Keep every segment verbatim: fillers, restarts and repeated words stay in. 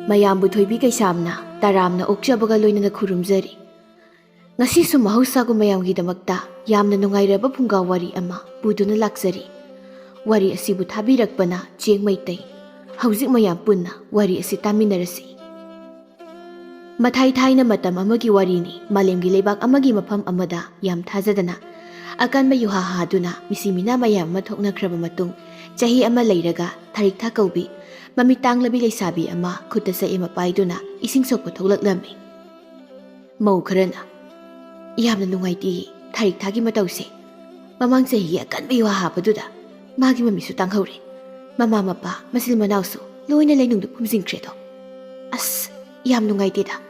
ꯃꯌꯥꯝꯕꯨ ꯊꯣꯏꯕꯤ ꯀꯩꯁꯥꯝꯅ ꯇꯔꯥꯝꯅ ꯑꯣꯛꯆꯕꯒ ꯂꯣꯏꯅꯅ ꯈꯨꯔꯨꯝꯖꯔꯤ꯫ ꯉꯁꯤꯁꯨ ꯃꯍꯧꯁꯥꯒꯨꯝ ꯃꯌꯥꯝꯒꯤꯗꯃꯛꯇ ꯌꯥꯝꯅ ꯅꯨꯡꯉꯥꯏꯔꯕ ꯐꯨꯡꯒꯥ ꯋꯥꯔꯤ ꯑꯃ ꯄꯨꯗꯨꯅ ꯂꯥꯛꯆꯔꯤ꯫ ꯋꯥꯔꯤ ꯑꯁꯤꯕꯨ ꯊꯥꯕꯤꯔꯛꯄꯅ ꯆꯦꯡ ꯃꯩꯇꯩ꯫ ꯍꯧꯖꯤꯛ ꯃꯌꯥꯝ ꯄꯨꯟꯅ ꯋꯥꯔꯤ ꯑꯁꯤ ꯇꯥꯃꯤꯟꯅꯔꯁꯤ꯫ ꯃꯊꯥꯏ ꯊꯥꯏꯅ ꯃꯇꯝ ꯑꯃꯒꯤ ꯋꯥꯔꯤꯅꯤ꯫ ꯃꯥꯂꯦꯝꯒꯤ ꯂꯩꯕꯥꯛ ꯑꯃꯒꯤ ꯃꯐꯝ ꯑꯃꯗ ꯌꯥꯝ ꯊꯥꯖꯗꯅ ꯑꯀꯟꯕ ꯌꯨꯍꯥ ꯍꯥꯗꯨꯅ ꯃꯤꯁꯤ ꯃꯤꯅꯥ ꯃꯌꯥꯝ ꯑꯃ ꯊꯣꯛꯅꯈ꯭ꯔꯕ ꯃꯇꯨꯡ, ꯆꯍꯤ ꯑꯃ ꯂꯩꯔꯒ ꯊꯔꯤꯛꯊꯥ ꯀꯧꯕꯤ ꯃꯃꯤꯠ ꯇꯥꯡꯂꯕꯤ ꯂꯩꯁꯥꯕꯤ ꯑꯃ ꯈꯨꯠꯇ ꯆꯩ ꯑꯃ ꯄꯥꯏꯗꯨꯅ ꯏꯁꯤꯡ ꯁꯣꯛꯄ ꯊꯣꯛꯂꯛꯂꯝꯃꯤ꯫ ꯃꯧ ꯈꯔꯅ, "ꯌꯥꯝꯅ ꯅꯨꯡꯉꯥꯏꯇꯦ ꯊꯔꯤꯛꯊꯥꯒꯤ ꯃꯇꯧꯁꯦ꯫ ꯃꯃꯥꯡ ꯆꯍꯤꯒꯤ ꯑꯀꯟꯕ ꯌꯨꯍꯥ ꯍꯥꯕꯗꯨꯗ ꯃꯥꯒꯤ ꯃꯃꯤꯠꯁꯨ ꯇꯥꯡꯍꯧꯔꯦ꯫ ꯃꯃꯥ ꯃꯄꯥ, ꯃꯆꯤꯟ ꯃꯅꯥꯎꯁꯨ ꯂꯣꯏꯅ ꯂꯩꯅꯨꯡꯗ ꯐꯨꯝꯖꯤꯟꯈ꯭ꯔꯦꯗꯣ꯫ ꯑꯁ, ꯌꯥꯝ ꯅꯨꯡꯉꯥꯏꯇꯦꯗ꯫"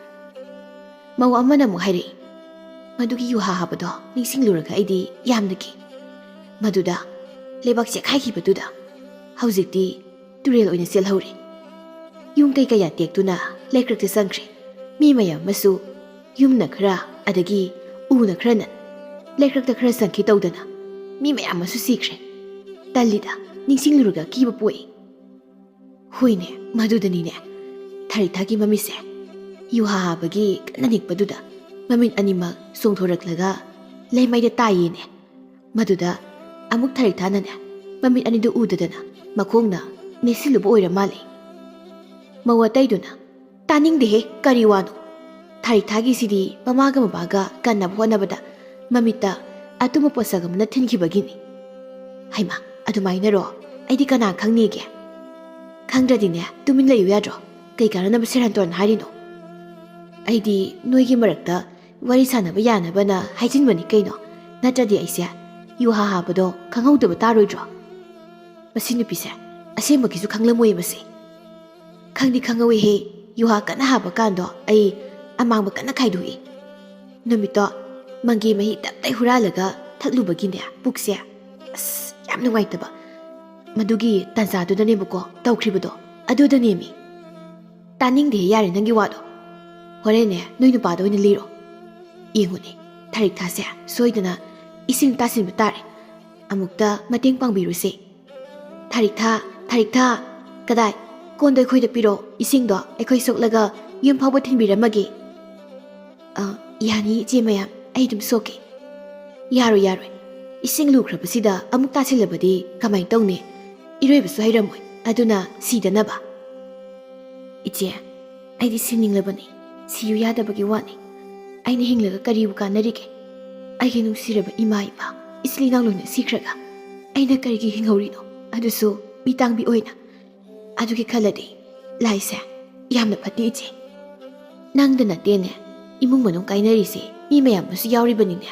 ꯃꯧ ꯑꯃꯅ ꯑꯃꯨꯛ ꯍꯥꯏꯔꯛꯏ, "ꯃꯗꯨꯒꯤ ꯌꯨꯍꯥ ꯍꯥꯕꯗꯣ ꯅꯤꯡꯁꯤꯡꯂꯨꯔꯒ ꯑꯩꯗꯤ ꯌꯥꯝꯅ ꯀꯤ꯫ ꯃꯗꯨꯗ ꯂꯩꯕꯥꯛ ꯆꯦꯛꯈꯥꯏꯈꯤꯕꯗꯨꯗ ꯍꯧꯖꯤꯛꯇꯤ ꯇꯨꯔꯦꯜ ꯑꯣꯏꯅ ꯆꯦꯜꯍꯧꯔꯦ꯫ ꯌꯨꯝ ꯀꯩ ꯀꯌꯥ ꯇꯦꯛꯇꯨꯅ ꯂꯩꯀ꯭ꯔꯛꯇ ꯆꯪꯈ꯭ꯔꯦ꯫ ꯃꯤ ꯃꯌꯥꯝ ꯑꯃꯁꯨ ꯌꯨꯝꯅ ꯈꯔ, ꯑꯗꯒꯤ ꯎꯅ ꯈꯔꯅ ꯂꯩꯀ꯭ꯔꯛꯇ ꯈꯔ ꯆꯪꯈꯤ ꯇꯧꯗꯅ ꯃꯤ ꯃꯌꯥꯝ ꯑꯃꯁꯨ ꯁꯤꯈ꯭ꯔꯦ꯫ ꯇꯜꯂꯤꯗ, ꯅꯤꯡꯁꯤꯡꯂꯨꯔꯒ ꯀꯤꯕ ꯄꯣꯛꯏ꯫" ꯍꯣꯏꯅꯦ, ꯃꯗꯨꯗꯅꯤꯅꯦ꯫ ꯊꯔꯤꯛꯊꯥꯒꯤ ꯃꯃꯤꯠꯁꯦ ꯌꯨꯍꯥ ꯍꯥꯕꯒꯤ ꯀꯟꯅ ꯅꯤꯛꯄꯗꯨꯗ ꯃꯃꯤꯠ ꯑꯅꯤꯃꯛ ꯆꯣꯡꯊꯣꯔꯛꯂꯒ ꯂꯩꯃꯥꯏꯗ ꯇꯥꯏꯌꯦꯅꯦ꯫ ꯃꯗꯨꯗ ꯑꯃꯨꯛ ꯊꯔꯤꯛꯊꯥꯅꯅꯦ ꯃꯃꯤꯠ ꯑꯅꯤꯗꯨ ꯎꯗꯗꯅ ꯃꯈꯣꯡꯅ ꯅꯦꯠꯁꯤꯜꯂꯨꯕ ꯑꯣꯏꯔ ꯃꯥꯜꯂꯦ꯫ ꯃꯧ ꯑꯇꯩꯗꯨꯅ, "ꯇꯥꯅꯤꯡꯗꯦꯍꯦ, ꯀꯔꯤ ꯋꯥꯅꯣ? ꯊꯔꯤꯛꯊꯥꯒꯤꯁꯤꯗꯤ ꯃꯃꯥꯒ ꯃꯄꯥꯒ ꯀꯟꯅꯕ ꯍꯣꯠꯅꯕꯗ ꯃꯃꯤꯠꯇ ꯑꯇꯨꯝꯕ ꯄꯣꯠꯁꯛ ꯑꯃꯅ ꯊꯤꯟꯈꯤꯕꯒꯤꯅꯤ꯫" "ꯍꯩꯃꯥ, ꯑꯗꯨꯃꯥꯏꯅꯔꯣ? ꯑꯩꯗꯤ ꯀꯅꯥ ꯈꯪꯅꯤꯒꯦ?" "ꯈꯪꯗ꯭ꯔꯗꯤꯅꯦ, ꯇꯨꯃꯤꯟ ꯂꯩꯌꯨ ꯌꯥꯗ꯭ꯔꯣ? ꯀꯩ ꯀꯥꯟꯅꯅꯕ ꯁꯦꯔꯥꯟ ꯇꯨꯔꯥꯟ ꯍꯥꯏꯔꯤꯅꯣ? ꯑꯩꯗꯤ ꯅꯣꯏꯒꯤ ꯃꯔꯛꯇ ꯋꯥꯔꯤ ꯁꯥꯟꯅꯕ ꯌꯥꯅꯕꯅ ꯍꯥꯏꯖꯤꯟꯕꯅꯤ ꯀꯩꯅꯣ꯫ ꯅꯠꯇ꯭ꯔꯗꯤ ꯑꯩꯁꯦ ꯌꯨꯍꯥ ꯍꯥꯕꯗꯣ ꯈꯪꯍꯧꯗꯕ ꯇꯥꯔꯣꯏꯗ꯭ꯔꯣ?" "ꯃꯁꯤ ꯅꯨꯄꯤꯁꯦ ꯑꯁꯦꯡꯕꯒꯤꯁꯨ ꯈꯪꯂꯝꯃꯣꯏ ꯃꯁꯤ꯫" "ꯈꯪꯗꯤ ꯈꯪꯍꯧꯋꯤꯍꯦ, ꯌꯨꯍꯥ ꯀꯟꯅ ꯍꯥꯕ ꯀꯥꯟꯗꯣ ꯑꯩ ꯑꯃꯥꯡꯕ ꯀꯟꯅ ꯈꯥꯏꯗꯣꯛꯏ꯫ ꯅꯨꯃꯤꯠꯇꯣ ꯃꯪꯒꯦ ꯃꯍꯤ ꯇꯞꯇꯩ ꯍꯨꯔꯥꯜꯂꯒ ꯊꯛꯂꯨꯕꯒꯤꯅꯦ ꯄꯨꯛꯁꯦ, ꯑꯁ, ꯌꯥꯝ ꯅꯨꯡꯉꯥꯏꯇꯕ꯫ ꯃꯗꯨꯒꯤ ꯇꯥꯟꯖꯥꯗꯨꯗꯅꯦꯕꯀꯣ ꯇꯧꯈ꯭ꯔꯤꯕꯗꯣ, ꯑꯗꯨꯗꯅꯦꯃꯤ꯫" "ꯇꯥꯅꯤꯡꯗꯦ, ꯌꯥꯔꯦ ꯅꯪꯒꯤ ꯋꯥꯗꯣ꯫ ꯍꯣꯔꯦꯟꯅꯦ ꯅꯣꯏ ꯅꯨꯄꯥꯗ ꯑꯣꯏꯅ ꯂꯤꯔꯣ꯫" "ꯌꯦꯡꯉꯨꯅꯦ, ꯊꯔꯤꯛꯊꯥꯁꯦ ꯁꯣꯏꯗꯅ ꯏꯁꯤꯡ ꯇꯥꯁꯤꯟꯕ ꯇꯥꯔꯦ꯫ ꯑꯃꯨꯛꯇ ꯃꯇꯦꯡ ꯄꯥꯡꯕꯤꯔꯨꯁꯦ꯫ ꯊꯔꯤꯛꯊꯥ, ꯊꯔꯤꯛꯊꯥ, ꯀꯗꯥꯏ?" ꯀꯣꯟꯗꯣ ꯑꯩꯈꯣꯏꯗ ꯄꯤꯔꯛꯑꯣ, ꯏꯁꯤꯡꯗꯣ ꯑꯩꯈꯣꯏ ꯁꯣꯛꯂꯒ ꯌꯨꯝ ꯐꯥꯎꯕ ꯊꯤꯟꯕꯤꯔꯝꯃꯒꯦ꯫ ꯑ, ꯌꯥꯅꯤ, ꯏꯆꯦ ꯃꯌꯥꯝ, ꯑꯩ ꯑꯗꯨꯝ ꯁꯣꯛꯀꯦ꯫ ꯌꯥꯔꯣꯏ, ꯌꯥꯔꯣꯏ, ꯏꯁꯤꯡ ꯂꯨꯈ꯭ꯔꯕꯁꯤꯗ ꯑꯃꯨꯛ ꯇꯥꯁꯤꯜꯂꯕꯗꯤ ꯀꯃꯥꯏꯅ ꯇꯧꯅꯤ? ꯏꯔꯣꯏꯕꯁꯨ ꯍꯩꯔꯝꯃꯣꯏ, ꯑꯗꯨꯅ ꯁꯤꯗꯅꯕ꯫ ꯏꯆꯦ, ꯑꯩꯗꯤ ꯁꯤꯅꯤꯡꯂꯕꯅꯤ, ꯁꯤꯌꯨ ꯌꯥꯗꯕꯒꯤ ꯋꯥꯅꯤ꯫ ꯑꯩꯅ ꯍꯤꯡꯂꯒ ꯀꯔꯤꯕꯨ ꯀꯥꯟꯅꯔꯤꯒꯦ? ꯑꯩꯒꯤ ꯅꯨꯡꯁꯤꯔꯕ ꯏꯃꯥ ꯏꯄꯥ, ꯏꯆꯤꯜ ꯏꯅꯥꯎ ꯂꯣꯏꯅ ꯁꯤꯈ꯭ꯔꯒ ꯑꯩꯅ ꯀꯔꯤꯒꯤ ꯍꯤꯡꯍꯧꯔꯤꯅꯣ? ꯑꯗꯨꯁꯨ ꯃꯤꯇꯥꯡꯕꯤ ꯑꯣꯏꯅ꯫ ꯑꯗꯨꯒꯤ ꯈꯜꯂꯗꯤ ꯂꯥꯏꯁꯦ ꯌꯥꯝꯅ ꯐꯠꯇꯦ, ꯏꯆꯦ꯫ ꯅꯪꯗ ꯅꯠꯇꯦꯅꯦ, ꯏꯃꯨꯡ ꯃꯅꯨꯡ ꯀꯥꯏꯅꯔꯤꯁꯦ ꯃꯤ ꯃꯌꯥꯝ ꯑꯃꯁꯨ ꯌꯥꯎꯔꯤꯕꯅꯤꯅꯦ꯫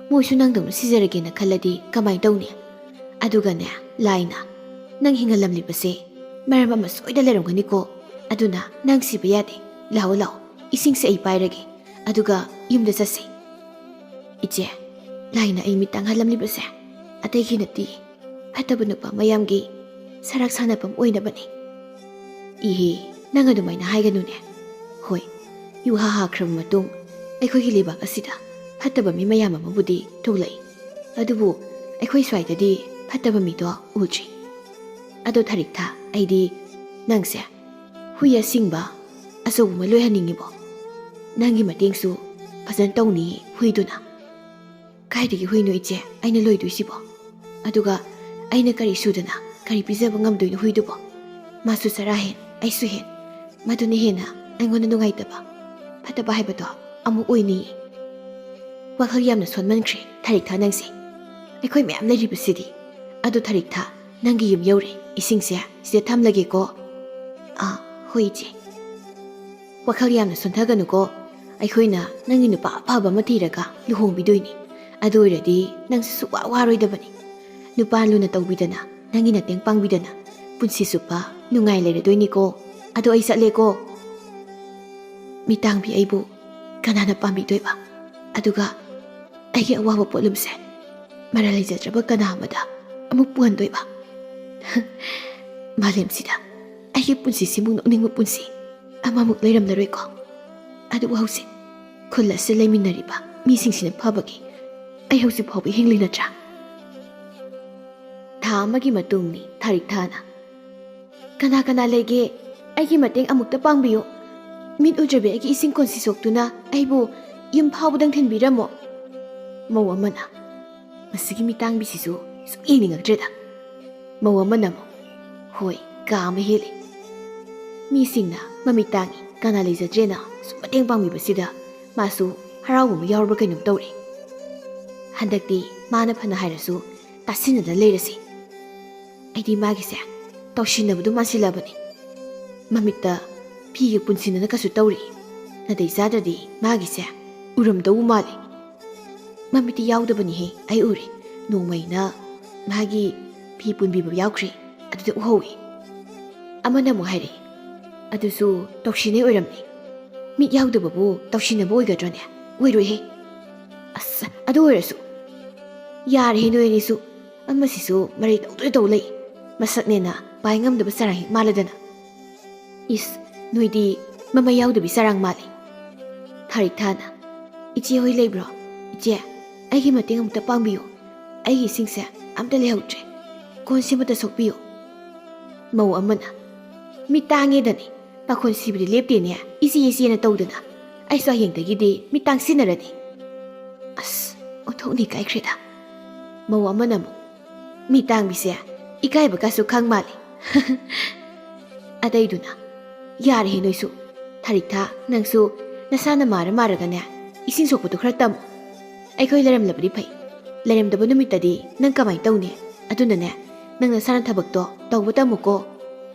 ꯃꯣꯏꯁꯨ ꯅꯪꯗꯧꯅ ꯁꯤꯖꯔꯒꯦꯅ ꯈꯜꯂꯗꯤ ꯀꯃꯥꯏꯅ ꯇꯧꯅꯤ? ꯑꯗꯨꯒꯅꯦ, ꯂꯥꯏꯅ ꯅꯪ ꯍꯤꯡꯍꯜꯂꯝꯂꯤꯕꯁꯦ ꯃꯔꯝ ꯑꯃ ꯁꯣꯏꯗ ꯂꯩꯔꯝꯒꯅꯤꯀꯣ꯫ ꯑꯗꯨꯅ ꯅꯪ ꯁꯤꯕ ꯌꯥꯗꯦ꯫ ꯂꯥꯛꯑꯣ, ꯂꯥꯛꯑꯣ, ꯏꯁꯤꯡꯁꯦ ꯑꯩ ꯄꯥꯏꯔꯒꯦ, ꯑꯗꯨꯒ ꯌꯨꯝꯗ ꯆꯠꯁꯤ꯫ ꯏꯆꯦ, ꯂꯥꯏꯅ ꯑꯩ ꯃꯤꯠ ꯇꯥꯡꯍꯜꯂꯝꯂꯤꯕꯁꯦ ꯑꯇꯩꯒꯤ ꯅꯠꯇꯦ, ꯐꯠꯇꯕ ꯅꯨꯄꯥ ꯃꯌꯥꯝꯒꯤ ꯁꯔꯥꯛ ꯁꯥꯟꯅꯐꯝ ꯑꯣꯏꯅꯕꯅꯤ꯫ ꯏꯍꯦ, ꯅꯪ ꯑꯗꯨꯃꯥꯏꯅ ꯍꯥꯏꯒꯅꯨꯅꯦ꯫ ꯍꯣꯏ, ꯌꯨ ꯍꯥ ꯍꯥꯈ꯭ꯔꯕ ꯃꯇꯨꯡ ꯑꯩꯈꯣꯏꯒꯤ ꯂꯩꯕꯥꯛ ꯑꯁꯤꯗ ꯐꯠꯇꯕ ꯃꯤ ꯃꯌꯥꯝ ꯑꯃꯕꯨꯗꯤ ꯊꯣꯛꯂꯛꯏ, ꯑꯗꯨꯕꯨ ꯑꯩꯈꯣꯏ ꯁ꯭ꯋꯥꯏꯗꯗꯤ ꯐꯠꯇꯕ ꯃꯤꯗꯣ ꯎꯗ꯭ꯔꯤ꯫ ꯑꯗꯣ ꯊꯔꯤꯛꯊꯥ, ꯑꯩꯗꯤ ꯅꯪꯁꯦ ꯍꯨꯏ ꯑꯁꯤꯡꯕ ꯑꯆꯧꯕ ꯑꯃ ꯂꯣꯏꯍꯟꯅꯤꯡꯉꯤꯕꯣ? ꯅꯪꯒꯤ ꯃꯇꯦꯡꯁꯨ ꯐꯖꯅ ꯇꯧꯅꯤꯌꯦ ꯍꯨꯏꯗꯨꯅ꯫ ꯀꯥꯏꯗꯒꯤ ꯍꯨꯏꯅꯣ, ꯏꯆꯦ, ꯑꯩꯅ ꯂꯣꯏꯗꯣꯏꯁꯤꯕꯣ? ꯑꯗꯨꯒ ꯑꯩꯅ ꯀꯔꯤ ꯁꯨꯗꯅ ꯀꯔꯤ ꯄꯤꯖꯕ ꯉꯝꯗꯣꯏꯅꯣ ꯍꯨꯏꯗꯨꯕꯣ? ꯃꯥꯁꯨ ꯆꯔꯥ ꯍꯦꯟ, ꯑꯩꯁꯨ ꯍꯦꯟ, ꯃꯗꯨꯅ ꯍꯦꯟꯅ ꯑꯩꯉꯣꯟꯗ ꯅꯨꯡꯉꯥꯏꯇꯕ, ꯐꯠꯇꯕ ꯍꯥꯏꯕꯗꯣ ꯑꯃꯨꯛ ꯑꯣꯏꯅꯤꯌꯦ꯫ ꯋꯥꯈꯜ ꯌꯥꯝꯅ ꯁꯣꯟꯃꯟꯈ꯭ꯔꯦ ꯊꯔꯤꯛꯊꯥ ꯅꯪꯁꯦ꯫ ꯑꯩꯈꯣꯏ ꯃꯌꯥꯝ ꯂꯩꯔꯤꯕꯁꯤꯗꯤ꯫ ꯑꯗꯨ ꯊꯔꯤꯛꯊꯥ, ꯅꯪꯒꯤ ꯌꯨꯝ ꯌꯧꯔꯦ, ꯏꯁꯤꯡꯁꯦ ꯁꯤꯗ ꯊꯝꯂꯒꯦꯀꯣ꯫ ꯑꯥ, ꯍꯣꯏ, ꯏꯆꯦ꯫ ꯋꯥꯈꯜ ꯌꯥꯝꯅ ꯁꯣꯟꯊꯒꯅꯨꯀꯣ꯫ ꯑꯩꯈꯣꯏꯅ ꯅꯪꯒꯤ ꯅꯨꯄꯥ ꯑꯐꯕ ꯑꯃ ꯊꯤꯔꯒ ꯂꯨꯍꯣꯡꯕꯤꯗꯣꯏꯅꯤ꯫ ꯑꯗꯨ ꯑꯣꯏꯔꯗꯤ ꯅꯪꯁꯨ ꯁꯨꯛꯋꯥ ꯋꯥꯔꯣꯏꯗꯕꯅꯤ꯫ ꯅꯨꯄꯥ ꯂꯨꯅ ꯇꯧꯕꯤꯗꯅ, ꯅꯪꯒꯤ ꯃꯇꯦꯡ ꯄꯥꯡꯕꯤꯗꯅ ꯄꯨꯟꯁꯤ ꯆꯨꯞꯄ ꯅꯨꯡꯉꯥꯏ ꯂꯩꯔꯗꯣꯏꯅꯤꯀꯣ꯫ ꯑꯗꯣ ꯑꯩ ꯆꯠꯂꯦꯀꯣ꯫ ꯃꯤꯇꯥꯡꯕꯤ ꯑꯩꯕꯨ ꯀꯅꯥꯅ ꯄꯥꯝꯕꯤꯗꯣꯏꯕ? ꯑꯗꯨꯒ ꯑꯩꯒꯤ ꯑꯋꯥꯕ ꯄꯣꯠꯂꯨꯝꯁꯦ ꯃꯔꯥꯜ ꯂꯩꯖꯗ꯭ꯔꯕ ꯀꯅꯥ ꯑꯃꯗ ꯑꯃꯨꯛ ꯄꯨꯍꯟꯗꯣꯏꯕ? ꯃꯥꯂꯦꯝꯁꯤꯗ ꯑꯩꯒꯤ ꯄꯨꯟꯁꯤꯁꯤꯃꯨꯛ ꯅꯣꯛꯅꯤꯡꯕ ꯄꯨꯟꯁꯤ ꯑꯃꯃꯨꯛ ꯂꯩꯔꯝꯂꯔꯣꯏꯀꯣ꯫ ꯑꯗꯨꯕꯨ ꯍꯧꯖꯤꯛ ꯈꯨꯜ ꯑꯁꯤꯗ ꯂꯩꯃꯤꯟꯅꯔꯤꯕ ꯃꯤꯁꯤꯡꯁꯤꯅ ꯐꯕꯒꯤ ꯑꯩ ꯍꯧꯖꯤꯛ ꯐꯥꯎꯕ ꯍꯤꯡꯂꯤ ꯅꯠꯇ꯭ꯔꯥ? ꯊꯥ ꯑꯃꯒꯤ ꯃꯇꯨꯡꯅꯤ ꯊꯥꯔꯤꯛ ꯊꯥꯅ꯫ "ꯀꯅꯥ ꯀꯅꯥ ꯂꯩꯒꯦ? ꯑꯩꯒꯤ ꯃꯇꯦꯡ ꯑꯃꯨꯛꯇ ꯄꯥꯡꯕꯤꯌꯨ꯫ ꯃꯤꯠ ꯎꯗ꯭ꯔꯕꯤ ꯑꯩꯒꯤ ꯏꯁꯤꯡ ꯀꯣꯟꯁꯤ ꯁꯣꯛꯇꯨꯅ ꯑꯩꯕꯨ ꯌꯨꯝ ꯐꯥꯎꯕꯗꯪ ꯊꯤꯟꯕꯤꯔꯝꯃꯣ꯫" ꯃꯧ ꯑꯃꯅ, "ꯃꯁꯤꯒꯤ ꯃꯤꯇꯥꯡꯕꯤꯁꯤꯁꯨ ꯁꯨꯝ ꯌꯦꯡꯅꯤꯡꯉꯛꯇ꯭ꯔꯦꯗ꯫" ꯃꯧ ꯑꯃꯅ ꯑꯃꯨꯛ, "ꯍꯣꯏ, ꯀꯥ ꯑꯃ ꯍꯦꯜꯂꯤ꯫ ꯃꯤꯁꯤꯡꯅ ꯃꯃꯤꯠ ꯇꯥꯡꯉꯤ, ꯀꯅꯥ ꯂꯩꯖꯗ꯭ꯔꯦꯅ ꯁꯨꯝ ꯃꯇꯦꯡ ꯄꯥꯡꯕꯤꯕꯁꯤꯗ ꯃꯥꯁꯨ ꯍꯔꯥꯎꯕ ꯑꯃ ꯌꯥꯎꯔꯕ ꯀꯩꯅꯣꯝ ꯇꯧꯔꯦ꯫ ꯍꯟꯗꯛꯇꯤ ꯃꯥꯅ ꯐꯅ ꯍꯥꯏꯔꯁꯨ ꯇꯥꯁꯤꯟꯅꯗ ꯂꯩꯔꯁꯤ꯫ ꯑꯩꯗꯤ ꯃꯥꯒꯤꯁꯦ ꯇꯧꯁꯤꯟꯅꯕꯗꯨ ꯃꯥꯟꯁꯤꯜꯂꯕꯅꯤ꯫ ꯃꯃꯤꯠꯇ ꯐꯤꯒ ꯄꯨꯟꯁꯤꯟꯅꯅ ꯀꯁꯨ ꯇꯧꯔꯤ꯫ ꯅꯥꯇꯩ ꯆꯥꯗ꯭ꯔꯗꯤ ꯃꯥꯒꯤꯁꯦ ꯎꯔꯝꯗꯧ ꯃꯥꯜꯂꯤ꯫ ꯃꯃꯤꯠꯇꯤ ꯌꯥꯎꯗꯕꯅꯤꯍꯦ, ꯑꯩ ꯎꯔꯦ꯫ ꯅꯣꯡꯃꯩꯅ ꯃꯥꯒꯤ ꯐꯤ ꯄꯨꯟꯕꯤꯕ ꯌꯥꯎꯈ꯭ꯔꯦ, ꯑꯗꯨꯗ ꯎꯍꯧꯏ꯫" ꯑꯃꯅ ꯑꯃꯨꯛ ꯍꯥꯏꯔꯛꯏ, "ꯑꯗꯨꯁꯨ ꯇꯧꯁꯤꯟꯅꯩ ꯑꯣꯏꯔꯝꯅꯤ꯫ ꯃꯤꯠ ꯌꯥꯎꯗꯕꯕꯨ ꯇꯧꯁꯤꯟꯅꯕ ꯑꯣꯏꯒꯗ꯭ꯔꯣꯅꯦ? ꯑꯣꯏꯔꯣꯏꯍꯦ꯫ ꯑꯁ, ꯑꯗꯨ ꯑꯣꯏꯔꯁꯨ ꯌꯥꯔꯦꯍꯦ ꯅꯣꯏ ꯑꯅꯤꯁꯨ꯫ ꯑꯃꯁꯤꯁꯨ ꯃꯔꯩ ꯇꯧꯗꯣꯏ ꯇꯧ ꯂꯩ꯫ ꯃꯁꯛꯅꯦꯅ ꯄꯥꯏ ꯉꯝꯗꯕ ꯆꯔꯥꯡ ꯍꯦꯛ ꯃꯥꯜꯂꯗꯅ꯫" "ꯏꯁ, ꯅꯣꯏꯗꯤ ꯃꯃꯩ ꯌꯥꯎꯗꯕꯤ ꯆꯔꯥꯡ ꯃꯥꯜꯂꯤ꯫" ꯊꯥꯔꯤꯛ ꯊꯥꯅ, "ꯏꯆꯦ ꯍꯣꯏ ꯂꯩꯕ꯭ꯔꯣ? ꯏꯆꯦ, ꯑꯩꯒꯤ ꯃꯇꯦꯡ ꯑꯃꯨꯛꯇ ꯄꯥꯡꯕꯤꯌꯨ꯫ ꯑꯩꯒꯤ ꯏꯁꯤꯡꯁꯦ ꯑꯝꯇ ꯂꯩꯍꯧꯗ꯭ꯔꯦ꯫ ꯀꯣꯟꯁꯤꯃꯇ ꯁꯣꯛꯄꯤꯌꯨ꯫" ꯃꯧ ꯑꯃꯅ, "ꯃꯤꯠ ꯇꯥꯡꯉꯦꯗꯅꯤ, ꯄꯥꯈꯣꯟ ꯁꯤꯕꯗꯤ ꯂꯦꯞꯇꯦꯅꯦ, ꯏꯆꯦ ꯏꯆꯦꯅ ꯇꯧꯗꯅ꯫ ꯑꯩꯁꯨ ꯍꯌꯦꯡꯗꯒꯤꯗꯤ ꯃꯤꯠ ꯇꯥꯡꯁꯤꯟꯅꯔꯅꯤ꯫" ꯑꯁ, ꯑꯣꯟꯊꯣꯛꯅ ꯏꯀꯥꯏꯈ꯭ꯔꯦꯗ꯫ ꯃꯧ ꯑꯃꯅ ꯑꯃꯨꯛ, "ꯃꯤꯠ ꯇꯥꯡꯕꯤꯁꯦ ꯏꯀꯥꯏꯕꯒꯁꯨ ꯈꯪ ꯃꯥꯜꯂꯤ꯫" ꯑꯇꯩꯗꯨꯅ, "ꯌꯥꯔꯦꯍꯦ ꯅꯣꯏꯁꯨ꯫ ꯊꯥꯔꯤꯛꯊꯥ, ꯅꯪꯁꯨ ꯅꯁꯥꯅ ꯃꯥꯔ ꯃꯥꯔꯒꯅꯦ, ꯏꯁꯤꯡ ꯁꯣꯛꯄꯗꯨ ꯈꯔ ꯇꯝꯃꯨ꯫ ꯑꯩꯈꯣꯏ ꯂꯩꯔꯝꯂꯕꯗꯤ ꯐꯩ꯫ ꯂꯩꯔꯝꯗꯕ ꯅꯨꯃꯤꯠꯇꯗꯤ ꯅꯪ ꯀꯃꯥꯏꯅ ꯇꯧꯅꯤ? ꯑꯗꯨꯅꯅꯦ, ꯅꯪ ꯅꯁꯥꯅ ꯊꯕꯛꯇꯣ ꯇꯧꯕ ꯇꯝꯃꯨꯀꯣ꯫"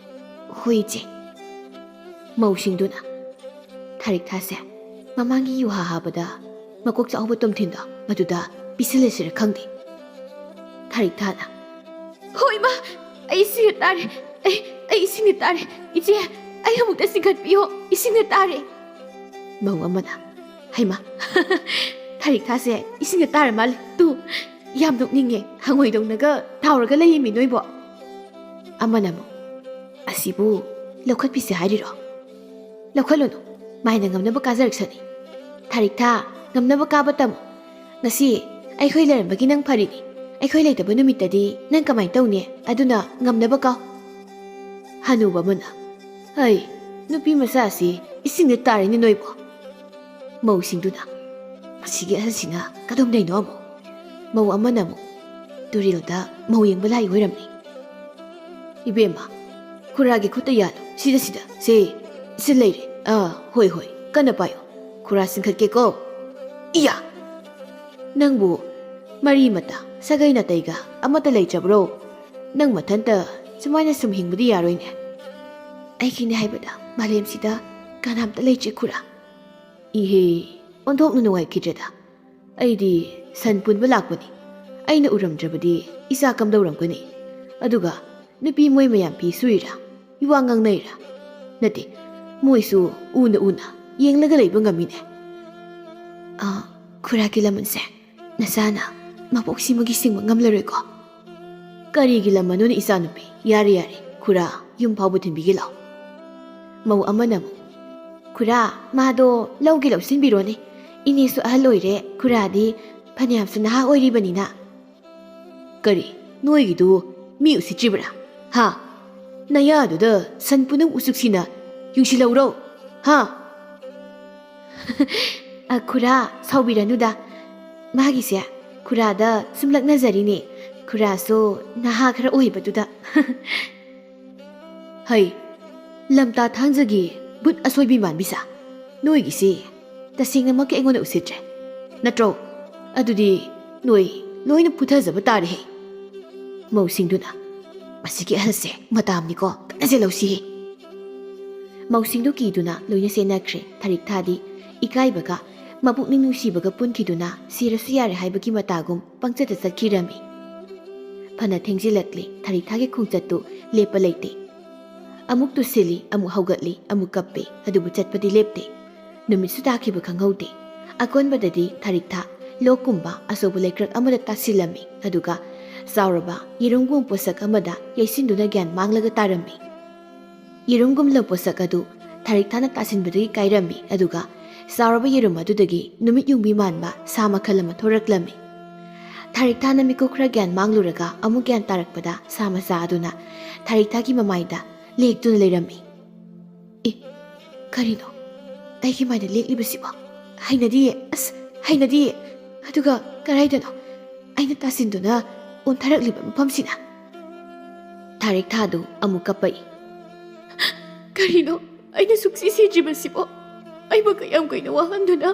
"ꯍꯣꯏ, ꯏꯆꯦ꯫" ꯃꯧꯁꯤꯡꯗꯨꯅ, "ꯊꯥꯔꯤꯛꯊꯥꯁꯦ ꯃꯃꯥꯡꯒꯤ ꯌꯨꯍꯥ ꯍꯥꯕꯗ ꯃꯀꯣꯛ ꯆꯥꯎꯕ ꯇꯣꯝꯊꯤꯟꯗꯣ ꯃꯗꯨꯗ ꯄꯤꯁꯤꯜꯂꯁꯤꯔ ꯈꯪꯗꯦ꯫" ꯊꯥꯔꯤꯛꯊꯥꯅ, "ꯍꯣꯏ, ꯏꯃꯥ, ꯑꯩ ꯁꯤꯕ ꯇꯥꯔꯦ꯫ ꯑꯩ, ꯑꯩ ꯏꯁꯤꯡꯗ ꯇꯥꯔꯦ꯫ ꯏꯆꯦ, ꯑꯩ ꯑꯃꯨꯛꯇ ꯆꯤꯡꯈꯠꯄꯤꯌꯣ꯫ ꯏꯁꯤꯡꯗ ꯇꯥꯔꯦ꯫" ꯃꯧ ꯑꯃꯅ, "ꯍꯩꯃꯥ, ꯊꯥꯔꯤꯛꯊꯥꯁꯦ ꯏꯁꯤꯡꯗ ꯇꯥꯔ ꯃꯥꯜꯂꯦ꯫ ꯇꯨ, ꯌꯥꯝ ꯅꯣꯛꯅꯤꯡꯉꯦ꯫ ꯍꯪꯉꯣꯏꯗꯧꯅꯒ ꯇꯥꯎꯔꯒ ꯂꯩꯌꯦꯃꯤ ꯅꯣꯏꯕꯣ꯫" ꯑꯃꯅ ꯑꯃꯨꯛ, "ꯑꯁꯤꯕꯨ ꯂꯧꯈꯠꯄꯤꯁꯦ ꯍꯥꯏꯔꯤꯔꯣ? ꯂꯧꯈꯠꯂꯨꯅꯨ, ꯃꯥꯏꯅ ꯉꯝꯅꯕ ꯀꯥꯖꯔꯛꯁꯅꯤ꯫ ꯊꯥꯔꯤꯛꯊꯥ, ꯉꯝꯅꯕ ꯀꯥꯕ ꯇꯝꯃꯨ꯫ ꯉꯁꯤ ꯑꯩꯈꯣꯏ ꯂꯩꯔꯝꯕꯒꯤ ꯅꯪ ꯐꯔꯤꯅꯤ꯫ ꯑꯩꯈꯣꯏ ꯂꯩꯇꯕ ꯅꯨꯃꯤꯠꯇꯗꯤ ꯅꯪ ꯀꯃꯥꯏꯅ ꯇꯧꯅꯤ? ꯑꯗꯨꯅ ꯉꯝꯅꯕ ꯀꯥꯎ꯫" ꯍꯅꯨꯕ ꯑꯃꯅ, "ꯍꯩ, ꯅꯨꯄꯤ ꯃꯆꯥꯁꯤ ꯏꯁꯤꯡꯗ ꯇꯥꯔꯤꯅꯦ ꯅꯣꯏꯕꯣ!" ꯃꯧꯁꯤꯡꯗꯨꯅ, "ꯃꯁꯤꯒꯤ ꯑꯍꯜꯁꯤꯅ ꯀꯗꯣꯝꯗꯩꯅꯣ ꯑꯃꯨꯛ?" ꯃꯧ ꯑꯃꯅ ꯑꯃꯨꯛ, "ꯇꯨꯔꯦꯜꯗ ꯃꯧ ꯌꯦꯡꯕ ꯂꯥꯛꯏ ꯑꯣꯏꯔꯝꯅꯤ꯫ ꯏꯕꯦꯝꯃ, ꯈꯨꯔꯥꯒꯤ ꯈꯨꯠꯇ ꯌꯥꯜꯂꯨ, ꯁꯤꯗ, ꯁꯤꯗ, ꯁꯦ, ꯁꯤ ꯂꯩꯔꯦ꯫ ꯑꯥ, ꯍꯣꯏ, ꯍꯣꯏ, ꯀꯟꯅ ꯄꯥꯏꯌꯨ, ꯈꯨꯔꯥ ꯆꯤꯡꯈꯠꯀꯦꯀꯣ꯫ ꯏꯌꯥ! ꯅꯪꯕꯨ ꯃꯔꯤ ꯃꯇꯥ, ꯁꯥꯒꯩ ꯅꯥꯇꯩꯒ ꯑꯃꯠꯇ ꯂꯩꯇ꯭ꯔꯕ꯭ꯔꯣ? ꯅꯪ ꯃꯊꯟꯇ ꯁꯨꯃꯥꯏꯅ ꯁꯨꯝ ꯍꯤꯡꯕꯗꯤ ꯌꯥꯔꯣꯏꯅꯦ꯫" "ꯑꯩꯒꯤꯅꯦ ꯍꯥꯏꯕꯗ ꯃꯥꯂꯦꯝꯁꯤꯗ ꯀꯅꯥꯝꯇ ꯂꯩꯇ꯭ꯔꯦ ꯈꯨꯔꯥ꯫" "ꯏꯍꯦ, ꯑꯣꯟꯊꯣꯛꯅ ꯅꯨꯡꯉꯥꯏꯈꯤꯗ꯭ꯔꯦꯗ꯫ ꯑꯩꯗꯤ ꯁꯟ ꯄꯨꯟꯕ ꯂꯥꯛꯄꯅꯤ꯫ ꯑꯩꯅ ꯎꯔꯝꯗ꯭ꯔꯕꯗꯤ ꯏꯆꯥ ꯀꯝꯗꯧꯔꯝꯒꯅꯤ? ꯑꯗꯨꯒ ꯅꯨꯄꯤ ꯃꯣꯏ ꯃꯌꯥꯝ ꯐꯤ ꯁꯨꯏꯔꯥ? ꯏꯋꯥ ꯉꯥꯡꯅꯩꯔꯥ? ꯅꯠꯇꯦ, ꯃꯣꯏꯁꯨ ꯎꯅ ꯎꯅ ꯌꯦꯡꯂꯒ ꯂꯩꯕ ꯉꯝꯃꯤꯅꯦ꯫" "ꯑꯥ, ꯈꯨꯔꯥꯒꯤ ꯂꯃꯟꯁꯦ ꯅꯆꯥꯅ ꯃꯕꯣꯛꯁꯤꯃꯒꯤ ꯁꯤꯡꯕ ꯉꯝꯂꯔꯣꯏꯀꯣ꯫" "ꯀꯔꯤꯒꯤ ꯂꯃꯟꯅꯣꯅꯦ ꯏꯆꯥꯅꯨꯄꯤ? ꯌꯥꯔꯦ, ꯌꯥꯔꯦ, ꯈꯨꯔꯥ ꯌꯨꯝ ꯐꯥꯎꯕ ꯊꯤꯟꯕꯤꯒꯦ ꯂꯥꯎ꯫" ꯃꯧ ꯑꯃꯅ ꯑꯃꯨꯛ, "ꯈꯨꯔꯥ, ꯃꯥꯗꯣ ꯂꯧꯒꯦ ꯂꯧꯁꯤꯟꯕꯤꯔꯣꯅꯦ꯫ ꯏꯅꯦꯁꯨ ꯑꯍꯜ ꯑꯣꯏꯔꯦ, ꯈꯨꯔꯥꯗꯤ ꯐꯅꯌꯥꯝꯁꯨ ꯅꯍꯥ ꯑꯣꯏꯔꯤꯕꯅꯤꯅ꯫" "ꯀꯔꯤ, ꯅꯣꯏꯒꯤꯗꯨ ꯃꯤ ꯎꯁꯤꯠꯇ꯭ꯔꯤꯕ꯭ꯔꯥ? ꯍꯥ? ꯅꯌꯥꯗꯨꯗ ꯁꯟ ꯄꯨꯅꯝ ꯎꯆꯨꯛꯁꯤꯅ ꯌꯨꯡꯁꯤꯜꯍꯧꯔꯣ? ꯍꯥ?" "ꯑ, ꯈꯨꯔꯥ, ꯁꯥꯎꯕꯤꯔꯅꯨꯗ꯫ ꯃꯥꯒꯤꯁꯦ ꯈꯨꯔꯥꯗ ꯁꯨꯝ ꯂꯛꯅꯖꯔꯤꯅꯦ꯫ ꯈꯨꯔꯥꯁꯨ ꯅꯍꯥ ꯈꯔ ꯑꯣꯏꯕꯗꯨꯗ꯫" "ꯍꯩ, ꯂꯝꯇꯥ ꯊꯥꯡꯖꯒꯤ ꯕꯨꯠ ꯑꯁꯣꯏꯕꯤ ꯃꯥꯟꯕꯤꯁꯥ, ꯅꯣꯏꯒꯤꯁꯤ ꯇꯁꯦꯡꯅꯃꯛꯀꯤ ꯑꯩꯉꯣꯟꯗ ꯎꯁꯤꯠꯇ꯭ꯔꯦ, ꯅꯠꯇ꯭ꯔꯣ? ꯑꯗꯨꯗꯤ ꯅꯣꯏ ꯂꯣꯏꯅ ꯐꯨꯊꯖꯕ ꯇꯥꯔꯦꯍꯦ꯫" ꯃꯧꯁꯤꯡꯗꯨꯅ, "ꯃꯁꯤꯒꯤ ꯑꯍꯜꯁꯦ ꯃꯇꯥꯝꯅꯤꯀꯣ, ꯀꯟꯅ ꯆꯦꯜꯍꯧꯁꯤꯍꯦ꯫" ꯃꯧꯁꯤꯡꯗꯨ ꯀꯤꯗꯨꯅ ꯂꯣꯏꯅ ꯆꯦꯟꯅꯈ꯭ꯔꯦ꯫ ꯊꯔꯤꯛꯊꯥꯗꯤ ꯏꯀꯥꯏꯕꯒ ꯃꯄꯨꯛꯅꯤꯡ ꯅꯨꯡꯁꯤꯕꯒ ꯄꯨꯟꯈꯤꯗꯨꯅ ꯁꯤꯔꯁꯨ ꯌꯥꯔꯦ ꯍꯥꯏꯕꯒꯤ ꯃꯇꯥꯒꯨꯝ ꯄꯪꯆꯠꯇ ꯆꯠꯈꯤꯔꯝꯃꯤ꯫ ꯐꯅ ꯊꯦꯡꯖꯤꯜꯂꯛꯂꯦ, ꯊꯔꯤꯛꯊꯥꯒꯤ ꯈꯣꯡꯆꯠꯇꯨ ꯂꯦꯞꯄ ꯂꯩꯇꯦ꯫ ꯑꯃꯨꯛ ꯇꯨꯁꯤꯜꯂꯤ, ꯑꯃꯨꯛ ꯍꯧꯒꯠꯂꯤ, ꯑꯃꯨꯛ ꯀꯞꯄꯤ, ꯑꯗꯨꯕꯨ ꯆꯠꯄꯗꯤ ꯂꯦꯞꯇꯦ꯫ ꯅꯨꯃꯤꯠꯁꯨ ꯇꯥꯈꯤꯕ ꯈꯪꯍꯧꯗꯦ꯫ ꯑꯀꯣꯟꯕꯗꯗꯤ ꯊꯔꯤꯛꯊꯥ ꯂꯣꯛꯀꯨꯝꯕ ꯑꯆꯧꯕ ꯂꯩꯀ꯭ꯔꯛ ꯑꯃꯗ ꯇꯥꯁꯤꯜꯂꯝꯃꯤ, ꯑꯗꯨꯒ ꯆꯥꯎꯔꯕ ꯌꯦꯔꯨꯝꯒꯨꯝꯕ ꯄꯣꯠꯁꯛ ꯑꯃꯗ ꯌꯩꯁꯤꯟꯗꯨꯅ ꯒ꯭ꯌꯥꯟ ꯃꯥꯡꯂꯒ ꯇꯥꯔꯝꯃꯤ꯫ ꯌꯦꯔꯨꯝꯒꯨꯝꯂꯕ ꯄꯣꯠꯁꯛ ꯑꯗꯨ ꯊꯔꯤꯛꯊꯥꯅ ꯇꯥꯁꯤꯟꯕꯗꯒꯤ ꯀꯥꯏꯔꯝꯃꯤ, ꯑꯗꯨꯒ ꯆꯥꯎꯔꯕ ꯌꯦꯔꯨꯝ ꯑꯗꯨꯗꯒꯤ ꯅꯨꯃꯤꯠ ꯌꯨꯡꯕꯤ ꯃꯥꯟꯕ ꯁꯥ ꯃꯈꯜ ꯑꯃ ꯊꯣꯔꯛꯂꯝꯃꯤ꯫ ꯊꯔꯤꯛꯊꯥꯅ ꯃꯤꯀꯨꯞ ꯈꯔ ꯒ꯭ꯌꯥꯟ ꯃꯥꯡꯂꯨꯔꯒ ꯑꯃꯨꯛ ꯒ꯭ꯌꯥꯟ ꯇꯥꯔꯛꯄꯗ ꯁꯥ ꯃꯆꯥ ꯑꯗꯨꯅ ꯊꯔꯤꯛꯊꯥꯒꯤ ꯃꯃꯥꯏꯗ ꯂꯦꯛꯇꯨꯅ ꯂꯩꯔꯝꯃꯤ꯫ "ꯑꯦ, ꯀꯔꯤꯅꯣ ꯑꯩꯒꯤ ꯃꯥꯏꯗ ꯂꯦꯛꯂꯤꯕꯁꯤꯕꯣ? ꯍꯩꯅꯗꯤꯌꯦ, ꯑꯁ, ꯍꯩꯅꯗꯤꯌꯦ꯫ ꯑꯗꯨꯒ ꯀꯗꯥꯏꯗꯅꯣ ꯑꯩꯅ ꯇꯥꯁꯤꯟꯗꯨꯅ ꯑꯣꯟꯊꯔꯛꯂꯤꯕ ꯃꯐꯝꯁꯤꯅ?" ꯊꯥꯔꯤꯛ ꯊꯥꯗꯨ ꯑꯃꯨꯛ ꯀꯞꯄꯛꯏ꯫ "ꯀꯔꯤꯅꯣ ꯑꯩꯅ ꯁꯨꯛꯁꯤ ꯁꯤꯗ꯭ꯔꯤꯕꯁꯤꯕꯣ? ꯑꯩꯕꯨ ꯀꯌꯥꯝ ꯀꯨꯏꯅ ꯋꯥꯍꯟꯗꯨꯅ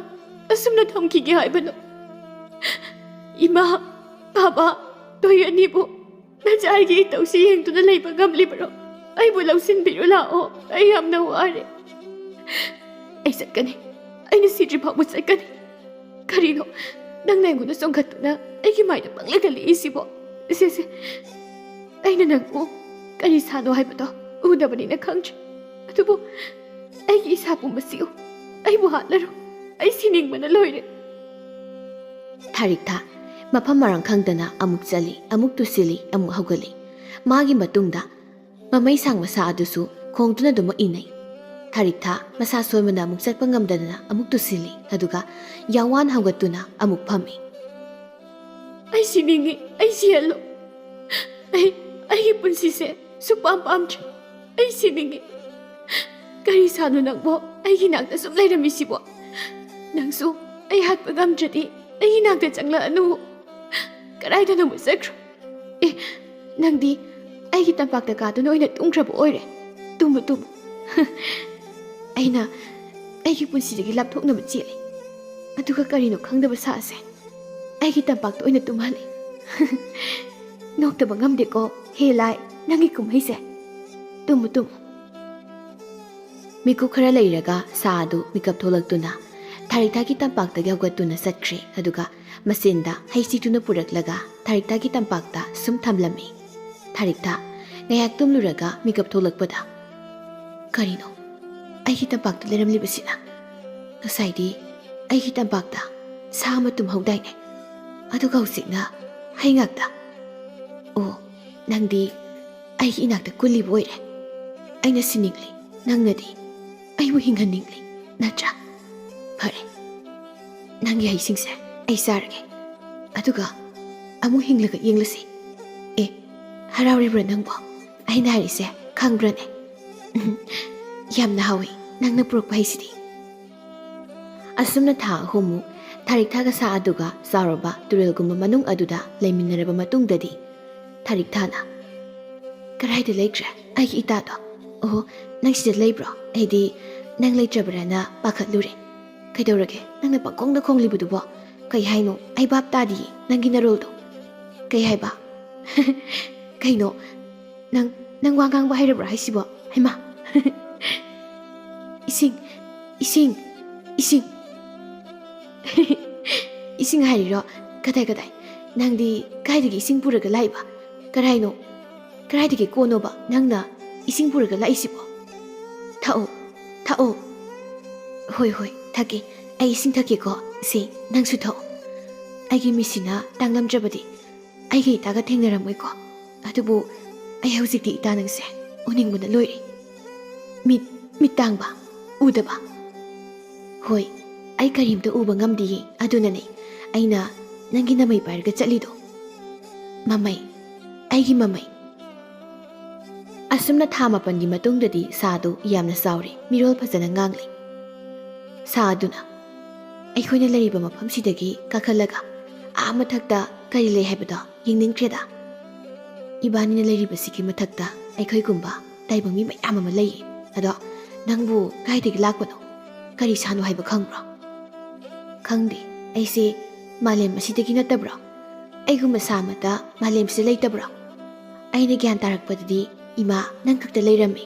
ꯑꯁꯨꯝꯅ ꯊꯝꯈꯤꯒꯦ ꯍꯥꯏꯕꯅꯣ? ꯏꯃꯥ, ꯕꯥꯕꯥ, ꯅꯣꯏ ꯑꯅꯤꯕꯨ ꯅꯆꯥꯒꯤ ꯏꯇꯧꯁꯤ ꯌꯦꯡꯗꯨꯅ ꯂꯩꯕ ꯉꯝꯂꯤꯕꯔꯣ? ꯑꯩꯕꯨ ꯂꯧꯁꯤꯟꯕꯤꯔꯨ ꯂꯥꯛꯑꯣ꯫ ꯑꯩ ꯌꯥꯝꯅ ꯋꯥꯔꯦ꯫ ꯑꯩ ꯆꯠꯀꯅꯤ꯫ ꯑꯩꯅ ꯁꯤꯗ꯭ꯔꯤ ꯐꯥꯎꯕ ꯆꯠꯀꯅꯤ꯫ ꯀꯔꯤꯅꯣ ꯅꯪꯅ ꯑꯩꯉꯣꯟꯗ ꯆꯣꯡꯈꯠꯇꯨꯅ ꯑꯩꯒꯤ ꯃꯥꯏꯗ ꯄꯪꯂꯦꯛꯇ ꯂꯦꯛꯏꯁꯤꯕꯣ? ꯁꯦ, ꯁꯦ, ꯑꯩꯅ ꯅꯪꯕꯨ ꯀꯔꯤ ꯁꯥꯅꯣ ꯍꯥꯏꯕꯗꯣ ꯎꯗꯕꯅꯤꯅ ꯈꯪꯗ꯭ꯔꯦ꯫ ꯑꯗꯨꯕꯨ ꯑꯩꯒꯤ ꯏꯁꯥ ꯄꯨꯝꯕꯁꯤ ꯎ꯫ ꯑꯩꯕꯨ ꯍꯥꯠꯂꯔꯣ꯫ ꯑꯩ ꯁꯤꯅꯤꯡꯕꯅ ꯂꯣꯏꯔꯦ꯫" ꯊꯥꯔꯤꯛ ꯊꯥ ꯃꯐꯝ ꯃꯔꯥꯡ ꯈꯪꯗꯅ ꯑꯃꯨꯛ ꯆꯠꯂꯤ, ꯑꯃꯨꯛ ꯇꯨꯁꯤꯜꯂꯤ, ꯑꯃꯨꯛ ꯍꯧꯒꯠꯂꯤ꯫ ꯃꯥꯒꯤ ꯃꯇꯨꯡꯗ ꯃꯃꯩ ꯁꯥꯡ ꯃꯁꯥ ꯑꯗꯨꯁꯨ ꯈꯣꯡꯗꯨꯅ ꯑꯗꯨꯃꯛ ꯏꯟꯅꯩ꯫ ꯊꯥꯔꯤꯛ ꯊꯥ ꯃꯁꯥ ꯁꯣꯟꯕꯅ ꯑꯃꯨꯛ ꯆꯠꯄ ꯉꯝꯗꯗꯅ ꯑꯃꯨꯛ ꯇꯨꯁꯤꯜꯂꯤ, ꯑꯗꯨꯒ ꯌꯥꯋꯥꯟ ꯍꯧꯒꯠꯇꯨꯅ ꯑꯃꯨꯛ ꯐꯝꯃꯤ꯫ "ꯑꯩ ꯁꯤꯅꯤꯡꯉꯤ, ꯑꯩ ꯁꯤꯍꯜꯂꯨ꯫ ꯑꯩ, ꯑꯩꯒꯤ ꯄꯨꯟꯁꯤꯁꯦ ꯁꯨꯛꯄꯥꯝ ꯄꯥꯝꯗ꯭ꯔꯦ꯫ ꯑꯩ ꯁꯤꯅꯤꯡꯉꯤ꯫ ꯀꯔꯤ ꯁꯥꯅꯣ ꯅꯪꯕꯣ ꯑꯩꯒꯤ ꯅꯥꯛꯇ ꯁꯨꯝ ꯂꯩꯔꯝꯃꯤꯁꯤꯕꯣ? ꯅꯪꯁꯨ ꯑꯩ ꯍꯥꯠꯄ ꯉꯝꯗ꯭ꯔꯗꯤ ꯑꯩꯒꯤ ꯅꯥꯛꯇ ꯆꯪꯂꯛꯑꯅꯨ꯫ ꯀꯗꯥꯏꯗꯅꯣ ꯑꯃꯨꯛ ꯆꯠꯈ꯭ꯔꯣ꯫ ꯑꯦ, ꯅꯪꯗꯤ ꯑꯩꯒꯤ ꯇꯝꯄꯥꯛꯇ ꯀꯥꯗꯨꯅ ꯑꯣꯏꯅ ꯇꯨꯝꯈ꯭ꯔꯕ ꯑꯣꯏꯔꯦ꯫ Tamu, Tamu." "ꯑꯩꯅ ꯑꯩꯒꯤ ꯄꯨꯟꯁꯤꯗꯒꯤ ꯂꯥꯞꯊꯣꯛꯅꯕ ꯆꯦꯜꯂꯤ, ꯑꯗꯨꯒ ꯀꯔꯤꯅꯣ ꯈꯪꯗꯕ ꯁꯥꯁꯦ ꯑꯩꯒꯤ ꯇꯝꯄꯥꯛꯇ ꯑꯣꯏꯅ ꯇꯨꯝꯍꯜꯂꯤ꯫" "ꯅꯣꯛꯇꯕ ꯉꯝꯗꯦꯀꯣ, ꯍꯦ ꯂꯥꯏ, ꯅꯪꯒꯤ ꯀꯨꯝꯍꯩꯁꯦ꯫ Tamu, Tamu." ꯃꯤꯀꯨꯞ ꯈꯔ ꯂꯩꯔꯒ ꯁꯥ ꯑꯗꯨ ꯃꯤꯀꯞ ꯊꯣꯛꯂꯛꯇꯨꯅ ꯊꯥꯔꯤꯛꯊꯥꯒꯤ ꯇꯝꯄꯥꯛꯇꯒꯤ ꯍꯧꯒꯠꯇꯨꯅ ꯆꯠꯈ꯭ꯔꯦ, ꯑꯗꯨꯒ ꯃꯁꯦꯟꯗ ꯍꯩꯁꯤꯡꯗꯨꯅ ꯄꯨꯔꯛꯂꯒ ꯊꯥꯔꯤꯛꯊꯥꯒꯤ ꯇꯝꯄꯥꯛꯇ ꯁꯨꯝ ꯊꯝꯂꯝꯃꯤ꯫ ꯊꯥꯔꯤꯛꯊꯥ ꯉꯥꯏꯍꯥꯛ ꯇꯨꯝꯂꯨꯔꯒ ꯃꯤꯀꯞ ꯊꯣꯛꯂꯛꯄꯗ, "ꯀꯔꯤꯅꯣ ꯑꯩꯒꯤ ꯇꯝꯄꯥꯛꯇ ꯂꯩꯔꯝꯂꯤꯕꯁꯤꯅ? ꯉꯁꯥꯏꯗꯤ ꯑꯩꯒꯤ ꯇꯝꯄꯥꯛꯇ ꯁꯥ ꯑꯃ ꯇꯨꯝꯍꯧꯗꯥꯏꯅꯦ? ꯑꯗꯨꯒ ꯍꯧꯖꯤꯛꯅ ꯍꯩ ꯉꯥꯛꯇ꯫ ꯑꯣ, ꯅꯪꯗꯤ ꯑꯩꯒꯤ ꯏꯅꯥꯛꯇ ꯀꯨꯜꯂꯤꯕ ꯑꯣꯏꯔꯦ꯫ ꯑꯩꯅ ꯁꯤꯅꯤꯡꯂꯤ, ꯅꯪꯅꯗꯤ ꯑꯩꯕꯨ ꯍꯤꯡꯍꯟꯅꯤꯡꯂꯤ, ꯅꯠꯇ꯭ꯔꯥ? ꯐꯔꯦ, ꯅꯪꯒꯤ ꯍꯩꯁꯤꯡꯁꯦ ꯑꯩ ꯆꯥꯔꯒꯦ, ꯑꯗꯨꯒ ꯑꯃꯨꯛ ꯍꯤꯡꯂꯒ ꯌꯦꯡꯂꯁꯤ꯫ ꯑꯦ, ꯍꯔꯥꯎꯔꯤꯕ꯭ꯔꯥ ꯅꯪꯕꯣ? ꯑꯩꯅ ꯍꯥꯏꯔꯤꯁꯦ ꯈꯪꯕ꯭ꯔꯅꯦ? ꯌꯥꯝꯅ ꯍꯥꯎꯏ ꯅꯪꯅ ꯄꯨꯔꯛꯄ ꯍꯩꯁꯤꯗꯤ꯫ ꯑꯁꯨꯝꯅ ꯊꯥ ꯑꯍꯨꯝꯃꯨꯛ ꯊꯥꯔꯤꯛꯊꯥꯒ ꯁꯥ ꯑꯗꯨꯒ ꯆꯥꯎꯔꯕ ꯇꯨꯔꯦꯜꯒꯨꯝꯕ ꯃꯅꯨꯡ ꯑꯗꯨꯗ ꯂꯩꯃꯤꯟꯅꯔꯕ ꯃꯇꯨꯡꯗꯗꯤ, ꯊꯥꯔꯤꯛꯊꯥꯅ, "ꯀꯗꯥꯏꯗ ꯂꯩꯈ꯭ꯔꯦ ꯑꯩꯒꯤ ꯏꯇꯥꯗꯣ? ꯑꯣꯍꯣ, ꯅꯪ ꯁꯤꯗ ꯂꯩꯕ꯭ꯔꯣ? ꯑꯩꯗꯤ ꯅꯪ ꯂꯩꯇ꯭ꯔꯕ꯭ꯔꯅ ꯄꯥꯈꯠꯂꯨꯔꯦ꯫ ꯀꯩꯗꯧꯔꯒꯦ ꯅꯪꯅ ꯄꯪꯈꯣꯡꯗ ꯈꯣꯡꯂꯤꯕꯗꯨꯕꯣ? ꯀꯩ ꯍꯥꯏꯅꯣ? ꯑꯩ ꯚꯥꯞ ꯇꯥꯗꯤꯌꯦ ꯅꯪꯒꯤ ꯅꯔꯣꯜꯗꯣ꯫ ꯀꯩ ꯍꯥꯏꯕ? ꯀꯩꯅꯣ? ꯅꯪ, ꯅꯪ ꯋꯥ ꯉꯥꯡꯕ ꯍꯩꯔꯕ꯭ꯔꯣ ꯍꯥꯏꯁꯤꯕꯣ? ꯍꯩꯃꯥ!" "ꯏꯁꯤꯡ, ꯏꯁꯤꯡ, ꯏꯁꯤꯡ!" "ꯏꯁꯤꯡ ꯍꯥꯏꯔꯤꯔꯣ? ꯀꯗꯥꯏ, ꯀꯗꯥꯏ? ꯅꯪꯗꯤ ꯀꯥꯏꯗꯒꯤ ꯏꯁꯤꯡ ꯄꯨꯔꯒ ꯂꯥꯛꯏꯕ? ꯀꯔꯥꯏꯅꯣ? ꯀꯗꯥꯏꯗꯒꯤ ꯀꯣꯅꯣꯕ ꯅꯪꯅ ꯏꯁꯤꯡ ꯄꯨꯔꯒ ꯂꯥꯛꯏꯁꯤꯕꯣ? ꯊꯛꯑꯣ, ꯊꯛꯑꯣ꯫" "ꯍꯣꯏ, ꯍꯣꯏ, ꯊꯛꯀꯦ꯫ ꯑꯩ ꯏꯁꯤꯡ ꯊꯛꯀꯦꯀꯣ꯫ ꯁꯦ, ꯅꯪꯁꯨ ꯊꯛꯑꯣ꯫ ꯑꯩꯒꯤ ꯃꯤꯠꯁꯤꯅ ꯇꯥꯡꯂꯝꯗ꯭ꯔꯕꯗꯤ ꯑꯩꯒꯤ ꯏꯇꯥꯒ ꯊꯦꯡꯅꯔꯝꯃꯣꯏꯀꯣ꯫ ꯑꯗꯨꯕꯨ ꯑꯩ ꯍꯧꯖꯤꯛꯇꯤ ꯏꯇꯥ ꯅꯪꯁꯦ ꯎꯅꯤꯡꯕꯅ ꯂꯣꯏꯔꯦ꯫ ꯃꯤꯠ, ꯃꯤꯠ ꯇꯥꯡꯕ, ꯎꯗꯕ꯫ ꯍꯣꯏ, ꯑꯩ ꯀꯔꯤꯝꯇ ꯎꯕ ꯉꯝꯗꯤꯌꯦ, ꯑꯗꯨꯅꯅꯦ ꯑꯩꯅ ꯅꯪꯒꯤ ꯅꯃꯩ ꯄꯥꯏꯔꯒ ꯆꯠꯂꯤꯗꯣ꯫ ꯃꯃꯩ, ꯑꯩꯒꯤ ꯃꯃꯩ꯫" ꯑꯁꯨꯝꯅ ꯊꯥ ꯃꯥꯄꯟꯒꯤ ꯃꯇꯨꯡꯗꯗꯤ ꯁꯥꯗꯨ ꯌꯥꯝꯅ ꯆꯥꯎꯔꯦ, ꯃꯤꯔꯣꯜ ꯐꯖꯅ ꯉꯥꯡꯂꯦ꯫ ꯁꯥ ꯑꯗꯨꯅ, "ꯑꯩꯈꯣꯏꯅ ꯂꯩꯔꯤꯕ ꯃꯐꯝꯁꯤꯗꯒꯤ ꯀꯥꯈꯠꯂꯒ ꯑꯥ ꯃꯊꯛꯇ ꯀꯔꯤ ꯂꯩ ꯍꯥꯏꯕꯗꯣ ꯌꯦꯡꯅꯤꯡꯈ꯭ꯔꯦꯗ꯫ ꯏꯕꯥꯅꯤꯅ ꯂꯩꯔꯤꯕꯁꯤꯒꯤ ꯃꯊꯛꯇ ꯑꯩꯈꯣꯏꯒꯨꯝꯕ ꯇꯥꯏꯕꯪ ꯃꯤ ꯃꯌꯥꯝ ꯑꯃ ꯂꯩꯌꯦ꯫ ꯑꯗꯣ ꯅꯪꯕꯨ ꯀꯥꯏꯗꯒꯤ ꯂꯥꯛꯄꯅꯣ? ꯀꯔꯤ ꯁꯥꯅꯣ ꯍꯥꯏꯕ ꯈꯪꯕ꯭ꯔꯣ?" "ꯈꯪꯗꯦ꯫ ꯑꯩꯁꯦ ꯃꯥꯂꯦꯝ ꯑꯁꯤꯗꯒꯤ ꯅꯠꯇꯕ꯭ꯔꯣ? ꯑꯩꯒꯨꯝꯕ ꯁꯥ ꯑꯃꯠꯇ ꯃꯥꯂꯦꯝꯁꯤꯗ ꯂꯩꯇꯕ꯭ꯔꯣ? ꯑꯩꯅ ꯒ꯭ꯌꯥꯟ ꯇꯥꯔꯛꯄꯗꯗꯤ ꯏꯃꯥ ꯅꯪ ꯈꯛꯇ ꯂꯩꯔꯝꯃꯤ꯫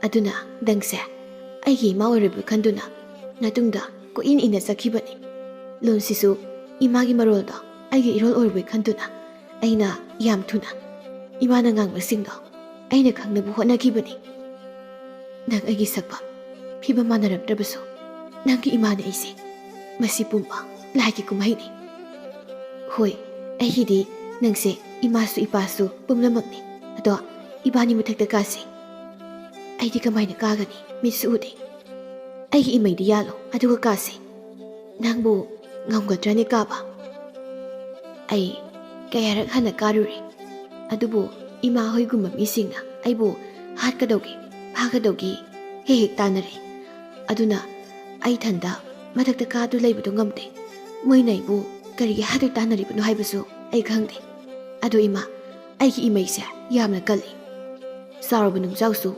ꯑꯗꯨꯅ ꯅꯪꯁꯦ ꯑꯩꯒꯤ ꯏꯃꯥ ꯑꯣꯏꯔꯕꯣꯏ ꯈꯟꯗꯨꯅ ꯅꯇꯨꯡꯗ ꯀꯣꯏꯏꯟ ꯏꯟꯅ ꯆꯠꯈꯤꯕꯅꯤ꯫ ꯂꯣꯟꯁꯤꯁꯨ ꯏꯃꯥꯒꯤ ꯃꯔꯣꯜꯗꯣ ꯑꯩꯒꯤ ꯏꯔꯣꯜ ꯑꯣꯏꯔꯕꯣꯏ ꯈꯟꯗꯨꯅ ꯑꯩꯅ ꯌꯥꯝ ꯊꯨꯅ ꯏꯃꯥꯅ ꯉꯥꯡꯕꯁꯤꯡꯗꯣ ꯑꯩꯅ ꯈꯪꯅꯕ ꯍꯣꯠꯅꯈꯤꯕꯅꯤ꯫ ꯅꯪ ꯑꯩꯒꯤ ꯁꯛꯐꯝ ꯐꯤꯕꯝ ꯃꯥꯟꯅꯔꯝꯗ꯭ꯔꯕꯁꯨ ꯅꯪꯒꯤ ꯏꯃꯥꯅ ꯑꯩꯁꯦ꯫ ꯃꯁꯤ ꯄꯨꯝꯕ ꯂꯥꯏꯒꯤ ꯀꯨꯝꯍꯩꯅꯤ꯫ ꯍꯣꯏ, ꯑꯩꯒꯤꯗꯤ ꯅꯪꯁꯦ ꯏꯃꯥꯁꯨ ꯏꯄꯥꯁꯨ ꯄꯨꯝꯅꯃꯛꯅꯤ꯫ ꯑꯗꯣ ꯏꯕꯥꯅꯤ ꯃꯊꯛꯇ ꯀꯥꯁꯤ꯫" "ꯑꯩꯗꯤ ꯀꯃꯥꯏꯅ ꯀꯥꯒꯅꯤ? ꯃꯤꯠꯁꯨ ꯎꯗꯦ꯫" "ꯑꯩꯒꯤ ꯏꯃꯩꯗ ꯌꯥꯜꯂꯣ, ꯑꯗꯨꯒ ꯀꯥꯁꯤ꯫" "ꯅꯪꯕꯨ ꯉꯝꯒꯗ꯭ꯔꯅꯦ ꯀꯥꯕ?" ꯑꯩ ꯀꯌꯥꯔꯛ ꯍꯟꯅ ꯀꯥꯔꯨꯔꯦ, ꯑꯗꯨꯕꯨ ꯏꯃꯥ ꯍꯣꯏꯒꯨꯝꯕ ꯃꯤꯁꯤꯡꯅ ꯑꯩꯕꯨ ꯍꯥꯠꯀꯗꯧꯒꯤ, ꯐꯥꯒꯗꯧꯒꯤ ꯍꯦꯛ ꯍꯦꯛ ꯇꯥꯟꯅꯔꯦ꯫ ꯑꯗꯨꯅ ꯑꯩ ꯏꯊꯟꯗ ꯃꯊꯛꯇ ꯀꯥꯗꯨ ꯂꯩꯕꯗꯨ ꯉꯝꯗꯦ꯫ ꯃꯣꯏꯅ ꯑꯩꯕꯨ ꯀꯔꯤꯒꯤ ꯍꯥꯠꯇꯣꯏ ꯇꯥꯟꯅꯔꯤꯕꯅꯣ ꯍꯥꯏꯕꯁꯨ ꯑꯩ ꯈꯪꯗꯦ꯫ ꯑꯗꯣ ꯏꯃꯥ, ꯑꯩꯒꯤ ꯏꯃꯩꯁꯦ ꯌꯥꯝꯅ ꯀꯜꯂꯤ꯫ ꯆꯥꯎꯔꯕ ꯅꯨꯡꯖꯥꯎꯁꯨ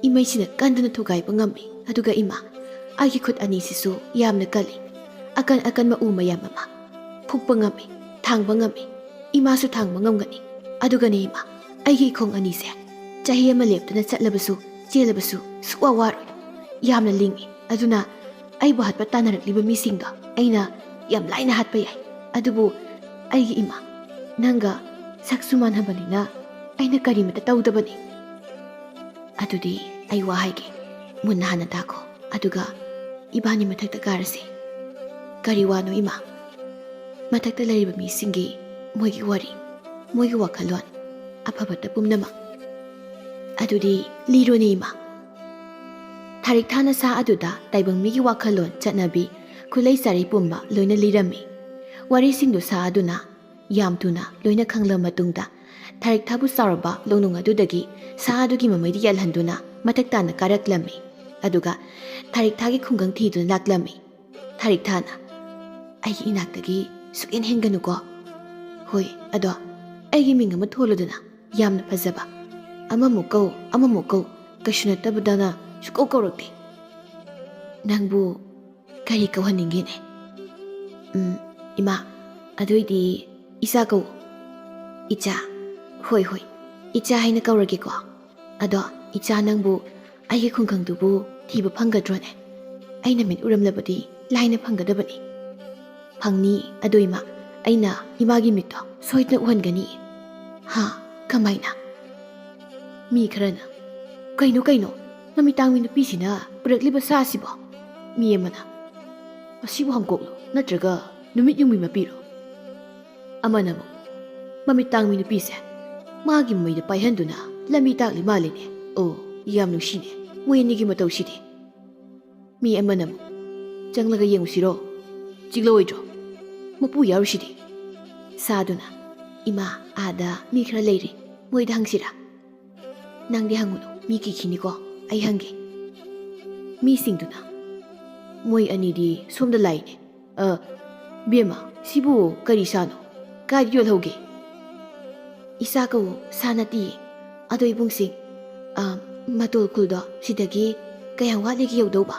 ꯏꯃꯩꯁꯤꯅ ꯀꯟꯗꯨꯅ ꯊꯨꯒꯥꯏꯕ ꯉꯝꯃꯤ꯫ ꯑꯗꯨꯒ ꯏꯃꯥ, ꯑꯩꯒꯤ ꯈꯨꯠ ꯑꯅꯤꯁꯤꯁꯨ ꯌꯥꯝꯅ ꯀꯜꯂꯤ꯫ ꯑꯀꯟ ꯑꯀꯟꯕ ꯎ ꯃꯌꯥꯝ ꯑꯃ ꯐꯨꯛꯄ ꯉꯝꯃꯤ, ꯊꯥꯡꯕ ꯉꯝꯃꯤ꯫ ꯏꯃꯥꯁꯨ ꯊꯥꯡꯕ ꯉꯝꯒꯅꯤ꯫ ꯑꯗꯨꯒꯅꯦ ꯏꯃꯥ, ꯑꯩꯒꯤ ꯏꯈꯣꯡ ꯑꯅꯤꯁꯦ ꯆꯍꯤ ꯑꯃ ꯂꯦꯞꯇꯅ ꯆꯠꯂꯕꯁꯨ, ꯆꯦꯜꯂꯕꯁꯨ ꯁꯨꯛꯋꯥ ꯋꯥꯔꯣꯏ꯫ ꯌꯥꯝꯅ ꯂꯤꯡꯉꯤ꯫ ꯑꯗꯨꯅ ꯑꯩꯕꯨ ꯍꯥꯠꯄ ꯇꯥꯟꯅꯔꯛꯂꯤꯕ ꯃꯤꯁꯤꯡꯗꯣ ꯑꯩꯅ ꯌꯥꯝ ꯂꯥꯏꯅ ꯍꯥꯠꯄ ꯌꯥꯏ꯫ ꯑꯗꯨꯕꯨ ꯑꯩꯒꯤ ꯏꯃꯥ, ꯅꯪꯒ ꯁꯛꯁꯨ ꯃꯥꯟꯅꯕꯅꯤꯅ ꯑꯩꯅ ꯀꯔꯤꯃꯇ ꯇꯧꯗꯕꯅꯤ꯫ ꯑꯗꯨꯗꯤ ꯑꯩ ꯋꯥ ꯍꯥꯏꯒꯦ, ꯃꯨꯟꯅ ꯍꯥꯟꯅ ꯇꯥꯈꯣ, ꯑꯗꯨꯒ ꯏꯕꯥꯅꯤ ꯃꯊꯛꯇ ꯀꯥꯔꯁꯤ꯫ ꯀꯔꯤ ꯋꯥꯅꯣ ꯏꯃꯥ? ꯃꯊꯛꯇ ꯂꯩꯔꯤꯕ ꯃꯤꯁꯤꯡꯒꯤ ꯃꯣꯏꯒꯤ ꯋꯥꯔꯤ, ꯃꯣꯏꯒꯤ ꯋꯥꯈꯜꯂꯣꯟ, ꯑꯐꯕꯇ ꯄꯨꯝꯅꯃꯛ꯫ ꯑꯗꯨꯗꯤ ꯂꯤꯔꯣꯅꯦ ꯏꯃꯥ꯫ ꯊꯥꯔꯤꯛ ꯊꯥꯅ ꯁꯥ ꯑꯗꯨꯗ ꯇꯥꯏꯕꯪ ꯃꯤꯒꯤ ꯋꯥꯈꯜꯂꯣꯟ, ꯆꯠꯅꯕꯤ, ꯈꯨꯠꯂꯩ ꯆꯥꯔꯤ ꯄꯨꯝꯕ ꯂꯣꯏꯅ ꯂꯤꯔꯝꯃꯤ꯫ ꯋꯥꯔꯤꯁꯤꯡꯗꯨ ꯁꯥ ꯑꯗꯨꯅ ꯌꯥꯝ ꯊꯨꯅ ꯂꯣꯏꯅ ꯈꯪꯂꯕ ꯃꯇꯨꯡꯗ, ꯊꯥꯔꯤꯛ ꯊꯥꯕꯨ ꯆꯥꯎꯔꯕ ꯂꯣꯡꯅꯨꯡ ꯑꯗꯨꯗꯒꯤ ꯁꯥ ꯑꯗꯨꯒꯤ ꯃꯃꯩꯗ ꯌꯥꯜꯍꯟꯗꯨꯅ ꯃꯊꯛ ꯇꯥꯅ ꯀꯥꯔꯛꯂꯝꯃꯤ꯫ ꯑꯗꯨꯒ ꯊꯥꯔꯤꯛ ꯊꯥꯒꯤ ꯈꯨꯡꯒꯪ ꯊꯤꯗꯨꯅ ꯂꯥꯛꯂꯝꯃꯤ꯫ ꯊꯥꯔꯤꯛ ꯊꯥꯅ, "ꯑꯩꯒꯤ ꯏꯅꯥꯛꯇꯒꯤ ꯁꯨꯛꯍꯦꯟ ꯍꯦꯟꯒꯅꯨꯀꯣ꯫ ꯍꯣꯏ, ꯑꯗꯣ ꯑꯩꯒꯤ ꯃꯤꯡ ꯑꯃ ꯊꯣꯜꯂꯨꯗꯅ, ꯌꯥꯝꯅ ꯐꯖꯕ꯫ ꯑꯃꯃꯨꯛ ꯀꯧ, ꯑꯃꯃꯨꯛ ꯀꯧ, ꯀꯩꯁꯨ ꯅꯠꯇꯕꯗꯅ ꯁꯨꯛꯀꯧ ꯀꯧꯔꯛꯇꯦ꯫ ꯅꯪꯕꯨ ꯀꯔꯤ ꯀꯧꯍꯟꯅꯤꯡꯒꯦꯅꯦ?" "ꯎꯝ, ꯏꯃꯥ, ꯑꯗꯨꯏꯗꯤ ꯏꯆꯥ ꯀꯧ꯫" "ꯏꯆꯥ?" "ꯍꯣꯏ, ꯍꯣꯏ, ꯏꯆꯥ ꯍꯥꯏꯅ ꯀꯧꯔꯒꯦꯀꯣ꯫ ꯑꯗꯣ ꯏꯆꯥ, ꯅꯪꯕꯨ ꯑꯩꯒꯤ ꯈꯨꯡꯒꯪꯗꯨꯕꯨ ꯊꯤꯕ ꯐꯪꯒꯗ꯭ꯔꯣꯅꯦ? ꯑꯩꯅ ꯃꯤꯠ ꯎꯔꯝꯂꯕꯗꯤ ꯂꯥꯏꯅ ꯐꯪꯒꯗꯕꯅꯤ꯫" "ꯐꯪꯅꯤ, ꯑꯗꯣ ꯏꯃꯥ, ꯑꯩꯅ ꯏꯃꯥꯒꯤ ꯃꯤꯠꯇꯣ ꯁꯣꯏꯗꯅ ꯎꯍꯟꯒꯅꯤ꯫" "ꯍꯥ? ꯀꯃꯥꯏꯅ?" "ꯃꯤ ꯈꯔꯅ ꯀꯩꯅꯣ, ꯀꯩꯅꯣ, ꯃꯃꯤꯠ ꯇꯥꯡꯕꯤ ꯅꯨꯄꯤꯁꯤꯅ ꯄꯨꯔꯛꯂꯤꯕ ꯁꯥꯁꯤꯕꯣ?" ꯃꯤ ꯑꯃꯅ, "ꯃꯁꯤꯕꯨ ꯍꯪꯀꯣꯛꯂꯣ, ꯅꯠꯇ꯭ꯔꯒ ꯅꯨꯃꯤꯠ ꯌꯨꯡꯕꯤ ꯃꯄꯤꯔꯣ?" ꯑꯃꯅ ꯑꯃꯨꯛ, "ꯃꯃꯤꯠ ꯇꯥꯡꯕꯤ ꯅꯨꯄꯤꯁꯦ ꯃꯥꯒꯤ ꯃꯃꯩꯗ ꯄꯥꯏꯍꯟꯗꯨꯅ ꯂꯝꯕꯤ ꯇꯥꯛꯂꯤ ꯃꯥꯜꯂꯤꯅꯦ꯫ ꯑꯣ, ꯌꯥꯝ ꯅꯨꯡꯁꯤꯅꯦ ꯃꯣꯏ ꯑꯅꯤꯒꯤ ꯃꯇꯧꯁꯤꯗꯤ꯫" ꯃꯤ ꯑꯃꯅ ꯑꯃꯨꯛ, "ꯆꯪꯂꯒ ꯌꯦꯡꯉꯨꯁꯤꯔꯣ? ꯆꯤꯛꯂꯛꯑꯣꯏꯗ꯭ꯔꯣ? ꯃꯄꯨ ꯌꯥꯎꯔꯤꯁꯤꯗꯤ꯫" ꯁꯥꯗꯨꯅ, "ꯏꯃꯥ, ꯑꯥꯗ ꯃꯤ ꯈꯔ ꯂꯩꯔꯤ, ꯃꯣꯏꯗ ꯍꯪꯁꯤꯔꯥ?" "ꯅꯪꯗꯤ ꯍꯪꯉꯨꯅꯨ, ꯃꯤ ꯀꯤꯈꯤꯅꯤꯀꯣ, ꯑꯩ ꯍꯪꯒꯦ꯫ ꯃꯤꯁꯤꯡꯗꯨꯅ, "ꯃꯣꯏ ꯑꯅꯤꯗꯤ ꯁꯣꯝꯗ ꯂꯥꯛꯏꯅꯦ꯫ ꯑ, ꯕꯦꯝꯃ, ꯁꯤꯕꯨ ꯀꯔꯤ ꯁꯥꯅꯣ? ꯀꯥꯏꯗ ꯌꯣꯜꯍꯧꯒꯦ?" "ꯏꯆꯥ ꯀꯧ, ꯁꯥ ꯅꯠꯇꯤꯌꯦ꯫ ꯑꯗꯣ ꯏꯕꯨꯡꯁꯤꯡ, ꯑ, ꯃꯇꯣꯜ ꯈꯨꯜꯗꯣ ꯁꯤꯗꯒꯤ ꯀꯌꯥꯝ ꯋꯥꯠꯂꯤꯒꯦ ꯌꯧꯗꯧꯕ?"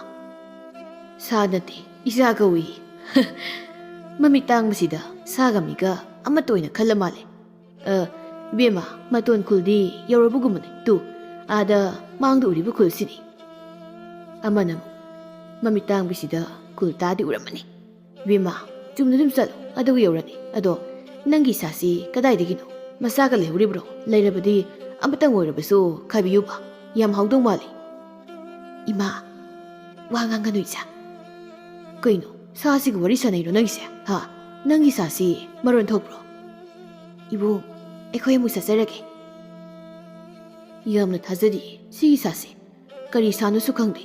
"ꯁꯥ ꯅꯠꯇꯦ, ꯏꯆꯥ ꯀꯧꯏ꯫" ꯃꯃꯤꯠ ꯇꯥꯡꯕꯁꯤꯗ ꯁꯥꯒ ꯃꯤꯒ ꯑꯃꯠꯇ ꯑꯣꯏꯅ ꯈꯜꯂ ꯃꯥꯜꯂꯦ꯫ "ꯑ, ꯏꯕꯦꯝꯃ, ꯃꯇꯣꯟ ꯈꯨꯜꯗꯤ ꯌꯧꯔꯕꯒꯨꯝꯕꯅꯤ꯫ ꯇꯨ, ꯑꯥꯗ ꯃꯥꯡꯗ ꯎꯔꯤꯕ ꯈꯨꯜꯁꯤꯅꯤ꯫" ꯑꯃꯅ ꯑꯃꯨꯛ, "ꯃꯃꯤꯠ ꯇꯥꯡꯕꯤꯁꯤꯗ ꯈꯨꯜ ꯇꯥꯗꯤ ꯎꯔꯝꯃꯅꯤ꯫ ꯏꯕꯦꯝꯃ, ꯆꯨꯝꯅ ꯑꯗꯨꯝ ꯆꯠꯂꯣ, ꯑꯗꯨꯒ ꯌꯧꯔꯅꯤ꯫ ꯑꯗꯣ ꯅꯪꯒꯤ ꯏꯆꯥꯁꯤ ꯀꯗꯥꯏꯗꯒꯤꯅꯣ? ꯃꯆꯥꯒ ꯂꯩꯍꯧꯔꯤꯕ꯭ꯔꯣ? ꯂꯩꯔꯕꯗꯤ ꯑꯃꯇꯪ ꯑꯣꯏꯔꯕꯁꯨ ꯈꯥꯏꯕꯤꯌꯨꯕ꯫ ꯌꯥꯝ ꯍꯥꯎꯗꯧ ꯃꯥꯜꯂꯤ꯫" "ꯏꯃꯥ, ꯋꯥ ꯉꯥꯡꯒꯅꯨ ꯏꯆꯥ꯫" "ꯀꯩꯅꯣ, ꯁꯥꯁꯤꯒ ꯋꯥꯔꯤ ꯁꯥꯟꯅꯩꯔꯣ ꯅꯪꯒꯤꯁꯦ? ꯍꯥ? ꯅꯪꯒꯤ ꯁꯥꯁꯤ ꯃꯔꯣꯟ ꯊꯣꯛꯄ꯭ꯔꯣ?" "ꯏꯕꯨꯡ, ꯑꯩꯈꯣꯏ ꯑꯃꯨꯛ ꯆꯠꯆꯔꯒꯦ꯫" "ꯌꯥꯝꯅ ꯊꯥꯖꯗꯤꯌꯦ ꯁꯤꯒꯤ ꯁꯥꯁꯦ꯫ ꯀꯔꯤ ꯁꯥꯅꯣꯁꯨ ꯈꯪꯗꯦ꯫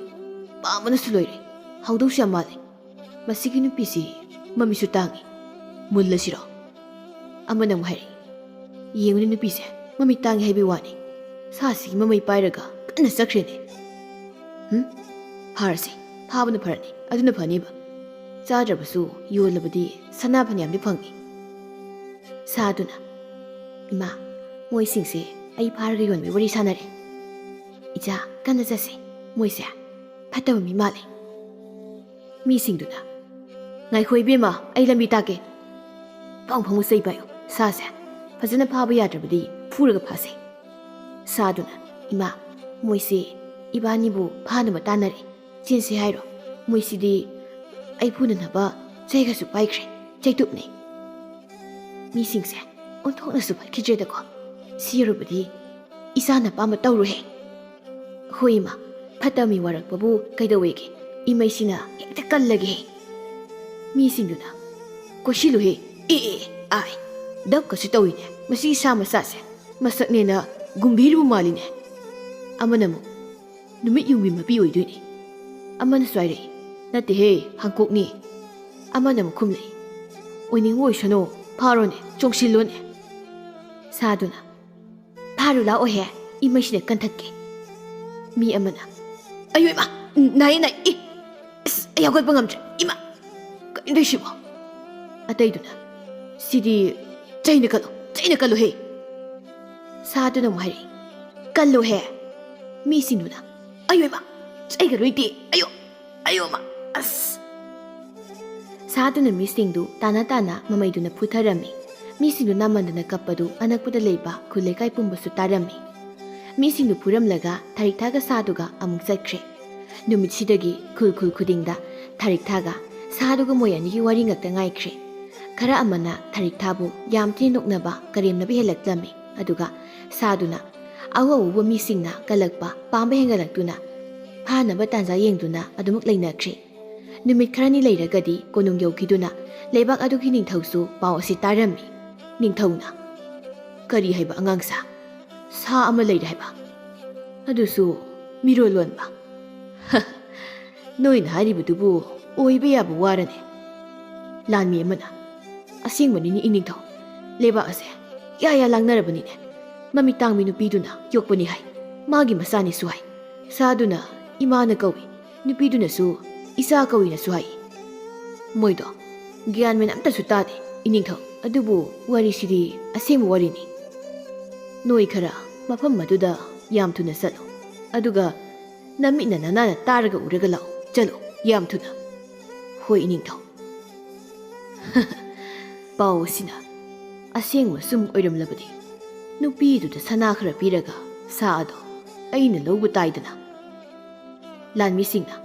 ꯄꯥꯝꯕꯅꯁꯨ ꯂꯣꯏꯔꯦ꯫ ꯍꯥꯎꯗꯧꯁꯨ ꯌꯥꯝ ꯃꯥꯜꯂꯦ꯫ ꯃꯁꯤꯒꯤ ꯅꯨꯄꯤꯁꯤ ꯃꯃꯤꯠꯁꯨ ꯇꯥꯡꯉꯤ꯫ ꯃꯨꯜꯂꯁꯤꯔꯣ?" ꯑꯃꯅ ꯑꯃꯨꯛ ꯍꯥꯏꯔꯛꯏ, "ꯌꯦꯡꯉꯨꯅꯦ ꯅꯨꯄꯤꯁꯦ, ꯃꯃꯤꯠ ꯇꯥꯡꯉꯤ ꯍꯥꯏꯕꯒꯤ ꯋꯥꯅꯤ, ꯁꯥꯁꯤꯒꯤ ꯃꯃꯩ ꯄꯥꯏꯔꯒ ꯀꯟꯅ ꯆꯠꯈ꯭ꯔꯦꯅꯦ꯫ ꯍꯨꯝ? ꯐꯥꯔꯁꯤ, ꯐꯥꯕꯅ ꯐꯔꯅꯤ, ꯑꯗꯨꯅ ꯐꯅꯤꯕ꯫ ꯆꯥꯗ꯭ꯔꯕꯁꯨ ꯌꯣꯜꯂꯕꯗꯤ ꯁꯅꯥ ꯐꯅꯌꯥꯝꯗꯤ ꯐꯪꯅꯤ꯫" ꯁꯥꯗꯨꯅ, "ꯏꯃꯥ, ꯃꯣꯏꯁꯤꯡꯁꯦ ꯑꯩ ꯐꯥꯔꯒ ꯌꯣꯟꯕꯒꯤ ꯋꯥꯔꯤ ꯁꯥꯟꯅꯔꯦ꯫ ꯏꯆꯥ, ꯀꯟꯅ ꯆꯠꯁꯦ, ꯃꯣꯏꯁꯦ ꯐꯠꯇꯕ ꯃꯤ ꯃꯥꯜꯂꯦ꯫" ꯃꯤꯁꯤꯡꯗꯨꯅ, "ꯉꯥꯏꯈꯣ ꯏꯕꯦꯝꯃ, ꯑꯩ ꯂꯝꯕꯤ ꯇꯥꯛꯀꯦ꯫ ꯐꯪ ꯐꯪꯕ ꯆꯩ ꯄꯥꯏꯌꯨ, ꯁꯥꯁꯦ ꯐꯖꯅ ꯐꯥꯕ ꯌꯥꯗ꯭ꯔꯕꯗꯤ ꯐꯨꯔꯒ ꯐꯥꯁꯦ꯫" ꯁꯥꯗꯨꯅ, "ꯏꯃꯥ, ꯃꯣꯏꯁꯦ ꯏꯕꯥꯅꯤꯕꯨ ꯐꯥꯅꯕ ꯇꯥꯟꯅꯔꯦ꯫ ꯆꯦꯟꯁꯦ ꯍꯥꯏꯔꯣ? ꯃꯣꯏꯁꯤꯗꯤ ꯑꯩ ꯐꯨꯅꯅꯕ ꯆꯩꯒꯁꯨ ꯄꯥꯏꯈ꯭ꯔꯦ, ꯆꯩꯇꯨꯞꯅꯤ꯫" ꯃꯤꯁꯤꯡꯁꯦ ꯑꯣꯟꯊꯣꯛꯅꯁꯨ ꯐꯠꯈꯤꯗ꯭ꯔꯦꯗꯀꯣ꯫ ꯁꯤ ꯌꯧꯔꯕꯗꯤ ꯏꯆꯥꯅ ꯑꯄꯥꯝꯕ ꯇꯧꯔꯣꯏꯍꯦ꯫ "ꯍꯣꯏ ꯏꯃꯥ, ꯐꯠꯇꯕ ꯃꯤ ꯋꯥꯔꯛꯄꯕꯨ ꯀꯩꯗꯧꯋꯦꯒꯦ? ꯏꯃꯩꯁꯤꯅ ꯍꯦꯛꯇ ꯀꯜꯂꯒꯦꯍꯦ꯫" ꯃꯤꯁꯤꯡꯗꯨꯅ, "ꯀꯣꯏꯁꯤꯜꯂꯨꯍꯦ, ꯑꯦ, ꯑꯦ, ꯑꯥꯏ, ꯗꯞꯀꯁꯨ ꯇꯧꯏꯅꯦ ꯃꯁꯤꯒꯤ ꯁꯥ ꯃꯆꯥꯁꯦ꯫ ꯃꯁꯛꯅꯦꯅ ꯒꯨꯝꯕꯤꯔꯨꯕ ꯃꯥꯜꯂꯤꯅꯦ꯫" ꯑꯃꯅ ꯑꯃꯨꯛ, "ꯅꯨꯃꯤꯠ ꯌꯨꯡꯕꯤ ꯃꯄꯤ ꯑꯣꯏꯗꯣꯏꯅꯦ꯫" ꯑꯃꯅꯁꯨ ꯍꯥꯏꯔꯛꯏ, "ꯅꯠꯇꯦꯍꯦ, ꯍꯥꯡꯀꯣꯛꯅꯤ꯫" ꯑꯃꯅ ꯑꯃꯨꯛ ꯈꯨꯝꯂꯛꯏ, "ꯑꯣꯏꯅꯤꯡꯕ ꯑꯣꯏꯁꯅꯨ, ꯐꯥꯔꯣꯅꯦ, ꯆꯣꯡꯁꯤꯜꯂꯣꯅꯦ꯫" ꯁꯥꯗꯨꯅ, "ꯐꯥꯔꯨ ꯂꯥꯛꯑꯣꯍꯦ, ꯏꯃꯩꯁꯤꯅ ꯀꯟꯊꯠꯀꯦ꯫ ꯃꯤ ꯑꯃꯅ, "ꯑꯌꯣ ꯏꯃꯥ, ꯅꯥꯏ, ꯅꯥꯏ, ꯏ, ꯑꯁ, ꯑꯩ ꯍꯧꯒꯠꯄ ꯉꯝꯗ꯭ꯔꯦ, ꯏꯃꯥ, ꯀꯔꯤꯅꯣ ꯇꯧꯏꯁꯤꯕꯣ?" ꯑꯇꯩꯗꯨꯅ, "ꯁꯤꯗꯤ ꯆꯩꯅ ꯀꯜꯂꯨ, ꯆꯩꯅ ꯀꯜꯂꯨꯍꯦ!" ꯁꯥꯗꯨꯅ ꯑꯃꯨꯛ ꯍꯥꯏꯔꯛꯏ, "ꯀꯜꯂꯨꯍꯦ!" ꯃꯤꯁꯤꯡꯗꯨꯅ, "ꯑꯌꯣ ꯏꯃꯥ, ꯆꯩꯒ ꯂꯣꯏ ꯇꯦꯛ, ꯑꯌꯣ, ꯑꯌꯣ ꯏꯃꯥ, ꯑꯁ!" ꯁꯥꯗꯨꯅ ꯃꯤꯁꯤꯡꯗꯨ ꯇꯥꯅ ꯇꯥꯅ ꯃꯃꯩꯗꯨꯅ ꯐꯨꯊꯔꯝꯃꯤ꯫ ꯃꯤꯁꯤꯡꯗꯨ ꯅꯥꯃꯟꯗꯅ ꯀꯞꯄꯗꯨ ꯑꯅꯛꯄꯗ ꯂꯩꯕ ꯈꯨꯜ ꯂꯩꯀꯥꯏ ꯄꯨꯝꯕꯁꯨ ꯇꯥꯔꯝꯃꯤ꯫ ꯃꯤꯁꯤꯡꯗꯨ ꯐꯨꯔꯝꯂꯒ ꯊꯥꯔꯤꯛꯊꯥꯒ ꯁꯥꯗꯨꯒ ꯑꯃꯨꯛ ꯆꯠꯈ꯭ꯔꯦ꯫ ꯅꯨꯃꯤꯠꯁꯤꯗꯒꯤ ꯈꯨꯜ ꯈꯨꯜ ꯈꯨꯗꯤꯡꯗ ꯊꯥꯔꯤꯛꯊꯥꯒ ꯁꯥꯗꯨꯒ ꯃꯣꯏ ꯑꯅꯤꯒꯤ ꯋꯥꯔꯤ ꯉꯥꯛꯇ ꯉꯥꯏꯈ꯭ꯔꯦ꯫ ꯈꯔ ꯑꯃꯅ ꯊꯥꯔꯤꯛꯊꯥꯕꯨ ꯌꯥꯝ ꯊꯤꯅ ꯅꯣꯛꯅꯕ, ꯀꯔꯦꯝꯅꯕ ꯍꯦꯜꯂꯛꯂꯝꯃꯤ꯫ ꯑꯗꯨꯒ ꯁꯥꯗꯨꯅ ꯑꯎ ꯑꯎꯕ ꯃꯤꯁꯤꯡꯅ ꯀꯜꯂꯛꯄ ꯄꯥꯝꯕ ꯍꯦꯟꯒꯠꯂꯛꯇꯨꯅ ꯐꯥꯅꯕ ꯇꯥꯟꯖꯥ ꯌꯦꯡꯗꯨꯅ ꯑꯗꯨꯃꯛ ꯂꯩꯅꯈ꯭ꯔꯦ꯫ ꯅꯨꯃꯤꯠ ꯈꯔꯅꯤ ꯂꯩꯔꯒꯗꯤ ꯀꯣꯅꯨꯡ ꯌꯧꯈꯤꯗꯨꯅ ꯂꯩꯕꯥꯛ ꯑꯗꯨꯒꯤ ꯅꯤꯡꯊꯧꯁꯨ ꯄꯥꯎ ꯑꯁꯤ ꯇꯥꯔꯝꯃꯤ꯫ ꯅꯤꯡꯊꯧꯅ, "ꯀꯔꯤ ꯍꯥꯏꯕ ꯑꯉꯥꯡꯁꯥ? ꯁꯥ ꯑꯃ ꯂꯩꯔꯦ ꯍꯥꯏꯕ? ꯑꯗꯨꯁꯨ ꯃꯤꯔꯣꯜ ꯂꯣꯟꯕ? ꯅꯣꯏꯅ ꯍꯥꯏꯔꯤꯕꯗꯨꯕꯨ ꯑꯣꯏꯕ ꯌꯥꯕ ꯋꯥꯔꯅꯦ?" ꯂꯥꯟꯃꯤ ꯑꯃꯅ, "ꯑꯁꯦꯡꯕꯅꯤꯅꯦ ꯏꯅꯤꯡꯊꯧ, ꯂꯩꯕꯥꯛ ꯑꯁꯦ ꯌꯥ ꯌꯥ ꯂꯥꯡꯅꯔꯕꯅꯤꯅꯦ꯫ ꯃꯃꯤꯠ ꯇꯥꯡꯕꯤ ꯅꯨꯄꯤꯗꯨꯅ ꯌꯣꯛꯄꯅꯤ ꯍꯥꯏ, ꯃꯥꯒꯤ ꯃꯆꯥꯅꯤꯁꯨ ꯍꯥꯏ, ꯁꯥꯗꯨꯅ ꯏꯃꯥꯅ ꯀꯧꯏ, ꯅꯨꯄꯤꯗꯨꯅꯁꯨ ꯏꯆꯥ ꯀꯧꯏꯅꯁꯨ ꯍꯥꯏ꯫ ꯃꯣꯏꯗꯣ ꯒ꯭ꯌꯥꯟ ꯃꯦꯟ ꯑꯝꯇꯁꯨ ꯇꯥꯗꯦ ꯏꯅꯤꯡꯊꯧ꯫ ꯑꯗꯨꯕꯨ ꯋꯥꯔꯤꯁꯤꯗꯤ ꯑꯁꯦꯡꯕ ꯋꯥꯔꯤꯅꯤ꯫ ꯅꯣꯏ ꯈꯔ ꯃꯐꯝ ꯑꯗꯨꯗ ꯌꯥꯝ ꯊꯨꯅ ꯆꯠꯂꯨ, ꯑꯗꯨꯒ ꯅꯃꯤꯠꯅ ꯅꯅꯥꯅ ꯇꯥꯔꯒ ꯎꯔꯒ ꯂꯥꯛꯎ꯫ ꯆꯠꯂꯨ, ꯌꯥꯝ ꯊꯨꯅ꯫" "ꯍꯣꯏ ꯏꯅꯤꯡꯊꯧ꯫" ꯄꯥꯎ ꯑꯁꯤꯅ ꯑꯁꯦꯡꯕ ꯁꯨꯝ ꯑꯣꯏꯔꯝꯂꯕꯗꯤ ꯅꯨꯄꯤꯗꯨꯗ ꯁꯅꯥ ꯈꯔ ꯄꯤꯔꯒ ꯁꯥ ꯑꯗꯣ ꯑꯩꯅ ꯂꯧꯕ ꯇꯥꯏꯗꯅ꯫ ꯂꯥꯟꯃꯤꯁꯤꯡꯅ,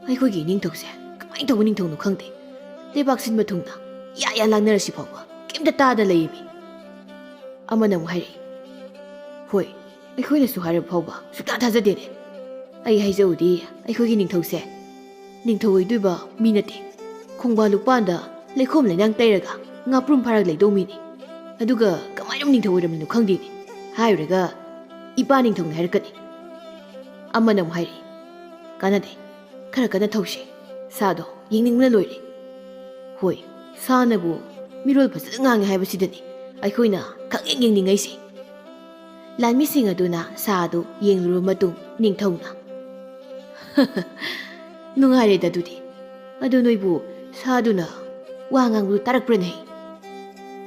"ꯑꯩꯈꯣꯏꯒꯤ ꯏꯅꯤꯡꯊꯧꯁꯦ ꯀꯃꯥꯏꯅ ꯇꯧꯕ ꯅꯤꯡꯊꯧꯅꯣ ꯈꯪꯗꯦ, ꯂꯩꯕꯥꯛ ꯁꯤꯟꯕ ꯊꯨꯡꯅ ꯌꯥ ꯌꯥ ꯂꯥꯡꯅꯔꯁꯤ ꯐꯥꯎꯕ ꯀꯩꯝꯇ ꯇꯥꯗ ꯂꯩꯌꯦꯃꯤ꯫" ꯑꯃꯅ ꯑꯃꯨꯛ ꯍꯥꯏꯔꯛꯏ, "ꯍꯣꯏ, ꯑꯩꯈꯣꯏꯅꯁꯨ ꯍꯥꯏꯔꯕ ꯐꯥꯎꯕ ꯁꯨꯛꯇꯥ ꯊꯥꯖꯗꯦꯅꯦ꯫ ꯑꯩ ꯍꯥꯏꯖꯧꯗꯤ, ꯑꯩꯈꯣꯏꯒꯤ ꯅꯤꯡꯊꯧꯁꯦ ꯅꯤꯡꯊꯧ ꯑꯣꯏꯗꯣꯏꯕ ꯃꯤ ꯅꯠꯇꯦ꯫ ꯈꯣꯡꯕꯥꯟ ꯂꯨꯄꯥꯟꯗ ꯂꯩꯈꯣꯝ ꯂꯩꯅꯥꯡ ꯇꯩꯔꯒ ꯉꯥꯄ꯭ꯔꯨꯝ ꯐꯥꯔꯒ ꯂꯩꯗꯧ ꯃꯤꯅꯤ꯫ ꯑꯗꯨꯒ ꯀꯃꯥꯏꯅ ꯅꯤꯡꯊꯧ ꯑꯣꯏꯔꯝꯃꯤꯅꯣ ꯈꯪꯗꯦꯅꯦ꯫ ꯍꯥꯏꯔꯨꯔꯒ ꯏꯄꯥ ꯅꯤꯡꯊꯧꯅꯤ ꯍꯥꯏꯔꯛꯀꯅꯤ꯫" ꯑꯃꯅ ꯑꯃꯨꯛ ꯍꯥꯏꯔꯛꯏ, "ꯀꯥꯟꯅꯗꯦ, ꯈꯔ ꯀꯟꯅ ꯊꯧꯁꯤ, ꯁꯥꯗꯣ ꯌꯦꯡꯅꯤꯡꯕꯅ ꯂꯣꯏꯔꯦ꯫" ꯍꯣꯏ, ꯁꯥꯅꯕꯨ ꯃꯤꯔꯣꯜ ꯐꯖꯅ ꯉꯥꯡꯉꯦ ꯍꯥꯏꯕꯁꯤꯗꯅꯤ ꯑꯩꯈꯣꯏꯅ ꯈꯪꯌꯦꯡ ꯌꯦꯡꯅꯤꯡꯉꯩꯁꯦ꯫ ꯂꯥꯟꯃꯤꯁꯤꯡ ꯑꯗꯨꯅ ꯁꯥ ꯑꯗꯨ ꯌꯦꯡꯂꯨꯔꯕ ꯃꯇꯨꯡ ꯅꯤꯡꯊꯧꯅ, "ꯅꯨꯡꯉꯥꯏꯔꯦꯗ ꯑꯗꯨꯗꯤ꯫ ꯑꯗꯨ ꯅꯣꯏꯕꯨ ꯁꯥꯗꯨꯅ ꯋꯥ ꯉꯥꯡꯕꯗꯨ ꯇꯥꯔꯛꯄ꯭ꯔꯅꯦ?"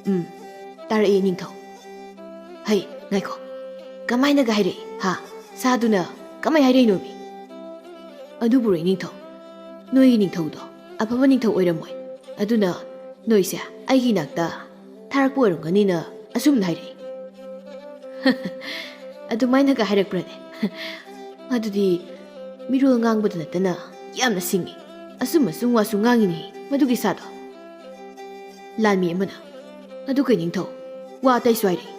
"ꯎꯝ, ꯇꯥꯔꯛꯏ ꯅꯤꯡꯊꯧ꯫" "ꯍꯩ, ꯉꯥꯏꯈꯣ, ꯀꯃꯥꯏꯅꯒ ꯍꯥꯏꯔꯛꯏ ꯍꯥ? ꯁꯥꯗꯨꯅ ꯀꯃꯥꯏ ꯍꯥꯏꯔꯛꯏꯅꯣꯃꯤ?" "ꯑꯗꯨꯕꯨꯔꯣ ꯅꯤꯡꯊꯧ, ꯅꯣꯏꯒꯤ ꯅꯤꯡꯊꯧꯗꯣ ꯑꯐꯕ ꯅꯤꯡꯊꯧ ꯑꯣꯏꯔꯝꯃꯣꯏ꯫ ꯑꯗꯨꯅ ꯅꯣꯏꯁꯦ ꯑꯩꯒꯤ ꯏꯅꯥꯛꯇ ꯊꯥꯔꯛꯄ ꯑꯣꯏꯔꯝꯒꯅꯤꯅ ꯑꯁꯨꯝꯅ ꯍꯥꯏꯔꯛꯏ꯫" "ꯑꯗꯨꯃꯥꯏꯅꯒ ꯍꯥꯏꯔꯛꯄ꯭ꯔꯅꯦ? ꯑꯗꯨꯗꯤ ꯃꯤꯔꯣꯜ ꯉꯥꯡꯕꯗ ꯅꯠꯇꯅ ꯌꯥꯝꯅ ꯁꯤꯡꯉꯤ꯫ ꯑꯆꯨꯝ ꯑꯆꯨꯝ ꯋꯥꯁꯨ ꯉꯥꯡꯉꯤꯅꯦ ꯃꯗꯨꯒꯤ ꯁꯥꯗꯣ꯫" ꯂꯥꯟꯃꯤ ꯑꯃꯅ, "ꯑꯗꯨ ꯀꯩ ꯅꯤꯡꯊꯧ, ꯋꯥ ꯑꯇꯩꯁꯨ ꯍꯥꯏꯔꯛꯏ꯫"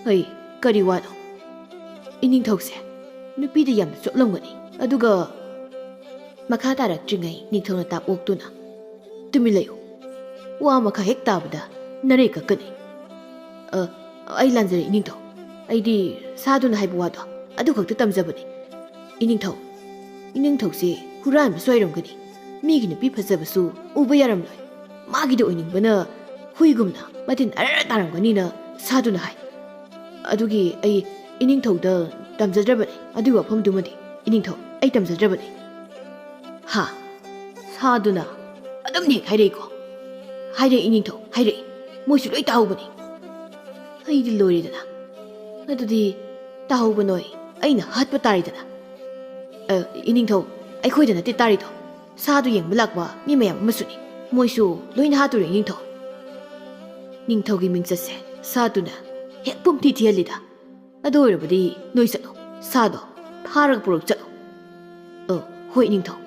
"ꯍꯩ, ꯀꯔꯤ ꯋꯥꯅꯣ?" "ꯏꯅꯤꯡꯊꯧꯁꯦ ꯅꯨꯄꯤꯗ ꯌꯥꯝꯅ ꯆꯣꯞꯂꯝꯒꯅꯤ꯫ ꯑꯗꯨꯒ" ꯃꯈꯥ ꯇꯥꯔꯛꯇ꯭ꯔꯤꯉꯩ ꯅꯤꯡꯊꯧꯅ ꯇꯥꯞ ꯑꯣꯛꯇꯨꯅ, "ꯇꯨꯃꯤꯟ ꯂꯩꯌꯨ꯫ ꯋꯥ ꯃꯈꯥ ꯍꯦꯛ ꯇꯥꯕꯗ ꯅꯔꯩ ꯀꯛꯀꯅꯤ꯫" "ꯑ, ꯑꯩ ꯂꯥꯟꯖꯔꯦ ꯏꯅꯤꯡꯊꯧ꯫ ꯑꯩꯗꯤ ꯁꯥꯗꯨꯅ ꯍꯥꯏꯕ ꯋꯥꯗꯣ ꯑꯗꯨꯈꯛꯇ ꯇꯝꯖꯕꯅꯤ꯫" "ꯏꯅꯤꯡꯊꯧ, ꯏꯅꯤꯡꯊꯧꯁꯦ ꯍꯨꯔꯥꯟꯕꯁꯨ ꯑꯣꯏꯔꯝꯒꯅꯤ꯫ ꯃꯤꯒꯤ ꯅꯨꯄꯤ ꯐꯖꯕꯁꯨ ꯎꯕ ꯌꯥꯔꯝꯂꯣꯏ꯫ ꯃꯥꯒꯤꯗ ꯑꯣꯏꯅꯤꯡꯕꯅ ꯍꯨꯏꯒꯨꯝꯅ ꯃꯇꯤꯟ ꯑꯔ ꯇꯥꯔꯝꯒꯅꯤꯅ ꯁꯥꯗꯨꯅ ꯍꯥꯏ꯫ ꯑꯗꯨꯒꯤ ꯑꯩ ꯏꯅꯤꯡꯊꯧꯗ ꯇꯝꯖꯗ꯭ꯔꯕꯅꯤ꯫ ꯑꯗꯨꯒꯤ ꯋꯥꯐꯝꯗꯨꯃꯗꯤ ꯏꯅꯤꯡꯊꯧ ꯑꯩ ꯇꯝꯖꯗ꯭ꯔꯕꯅꯤ꯫" "ꯍꯥ? ꯁꯥꯗꯨꯅ ꯑꯗꯨꯝꯅ ꯍꯦꯛ ꯍꯥꯏꯔꯛꯏꯀꯣ?" "ꯍꯥꯏꯔꯛꯏ ꯏꯅꯤꯡꯊꯧ, ꯍꯥꯏꯔꯛꯏ꯫ ꯃꯣꯏꯁꯨ ꯂꯣꯏ ꯇꯥꯍꯧꯕꯅꯤ꯫" "ꯑꯩꯗꯤ ꯂꯣꯏꯔꯦꯗꯅ꯫ ꯑꯗꯨꯗꯤ ꯇꯥꯍꯧꯕ ꯅꯣꯏ ꯑꯩꯅ ꯍꯥꯠꯄ ꯇꯥꯔꯦꯗꯅ꯫" "ꯑ, ꯏꯅꯤꯡꯊꯧ, ꯑꯩꯈꯣꯏꯗ ꯅꯠꯇꯦ ꯇꯥꯔꯤꯗꯣ, ꯁꯥꯗꯨ ꯌꯦꯡꯕ ꯂꯥꯛꯄ ꯃꯤ ꯃꯌꯥꯝ ꯑꯃꯁꯨꯅꯤ꯫ ꯃꯣꯏꯁꯨ ꯂꯣꯏꯅ ꯍꯥꯠꯇꯣꯔꯦ ꯏꯅꯤꯡꯊꯧ꯫" "ꯅꯤꯡꯊꯧꯒꯤ ꯃꯤꯡꯆꯠꯁꯦ ꯁꯥꯗꯨꯅ ꯍꯦꯛ ꯄꯨꯝꯊꯤ ꯊꯤꯍꯜꯂꯤꯗ꯫ ꯑꯗꯨ ꯑꯣꯏꯔꯕꯗꯤ ꯅꯣꯏ ꯆꯠꯂꯣ, ꯁꯥꯗꯣ ꯐꯥꯔꯒ ꯄꯨꯔꯛ ꯆꯠꯂꯣ꯫" "ꯑ, ꯍꯣꯏ ꯏꯅꯤꯡꯊꯧ꯫"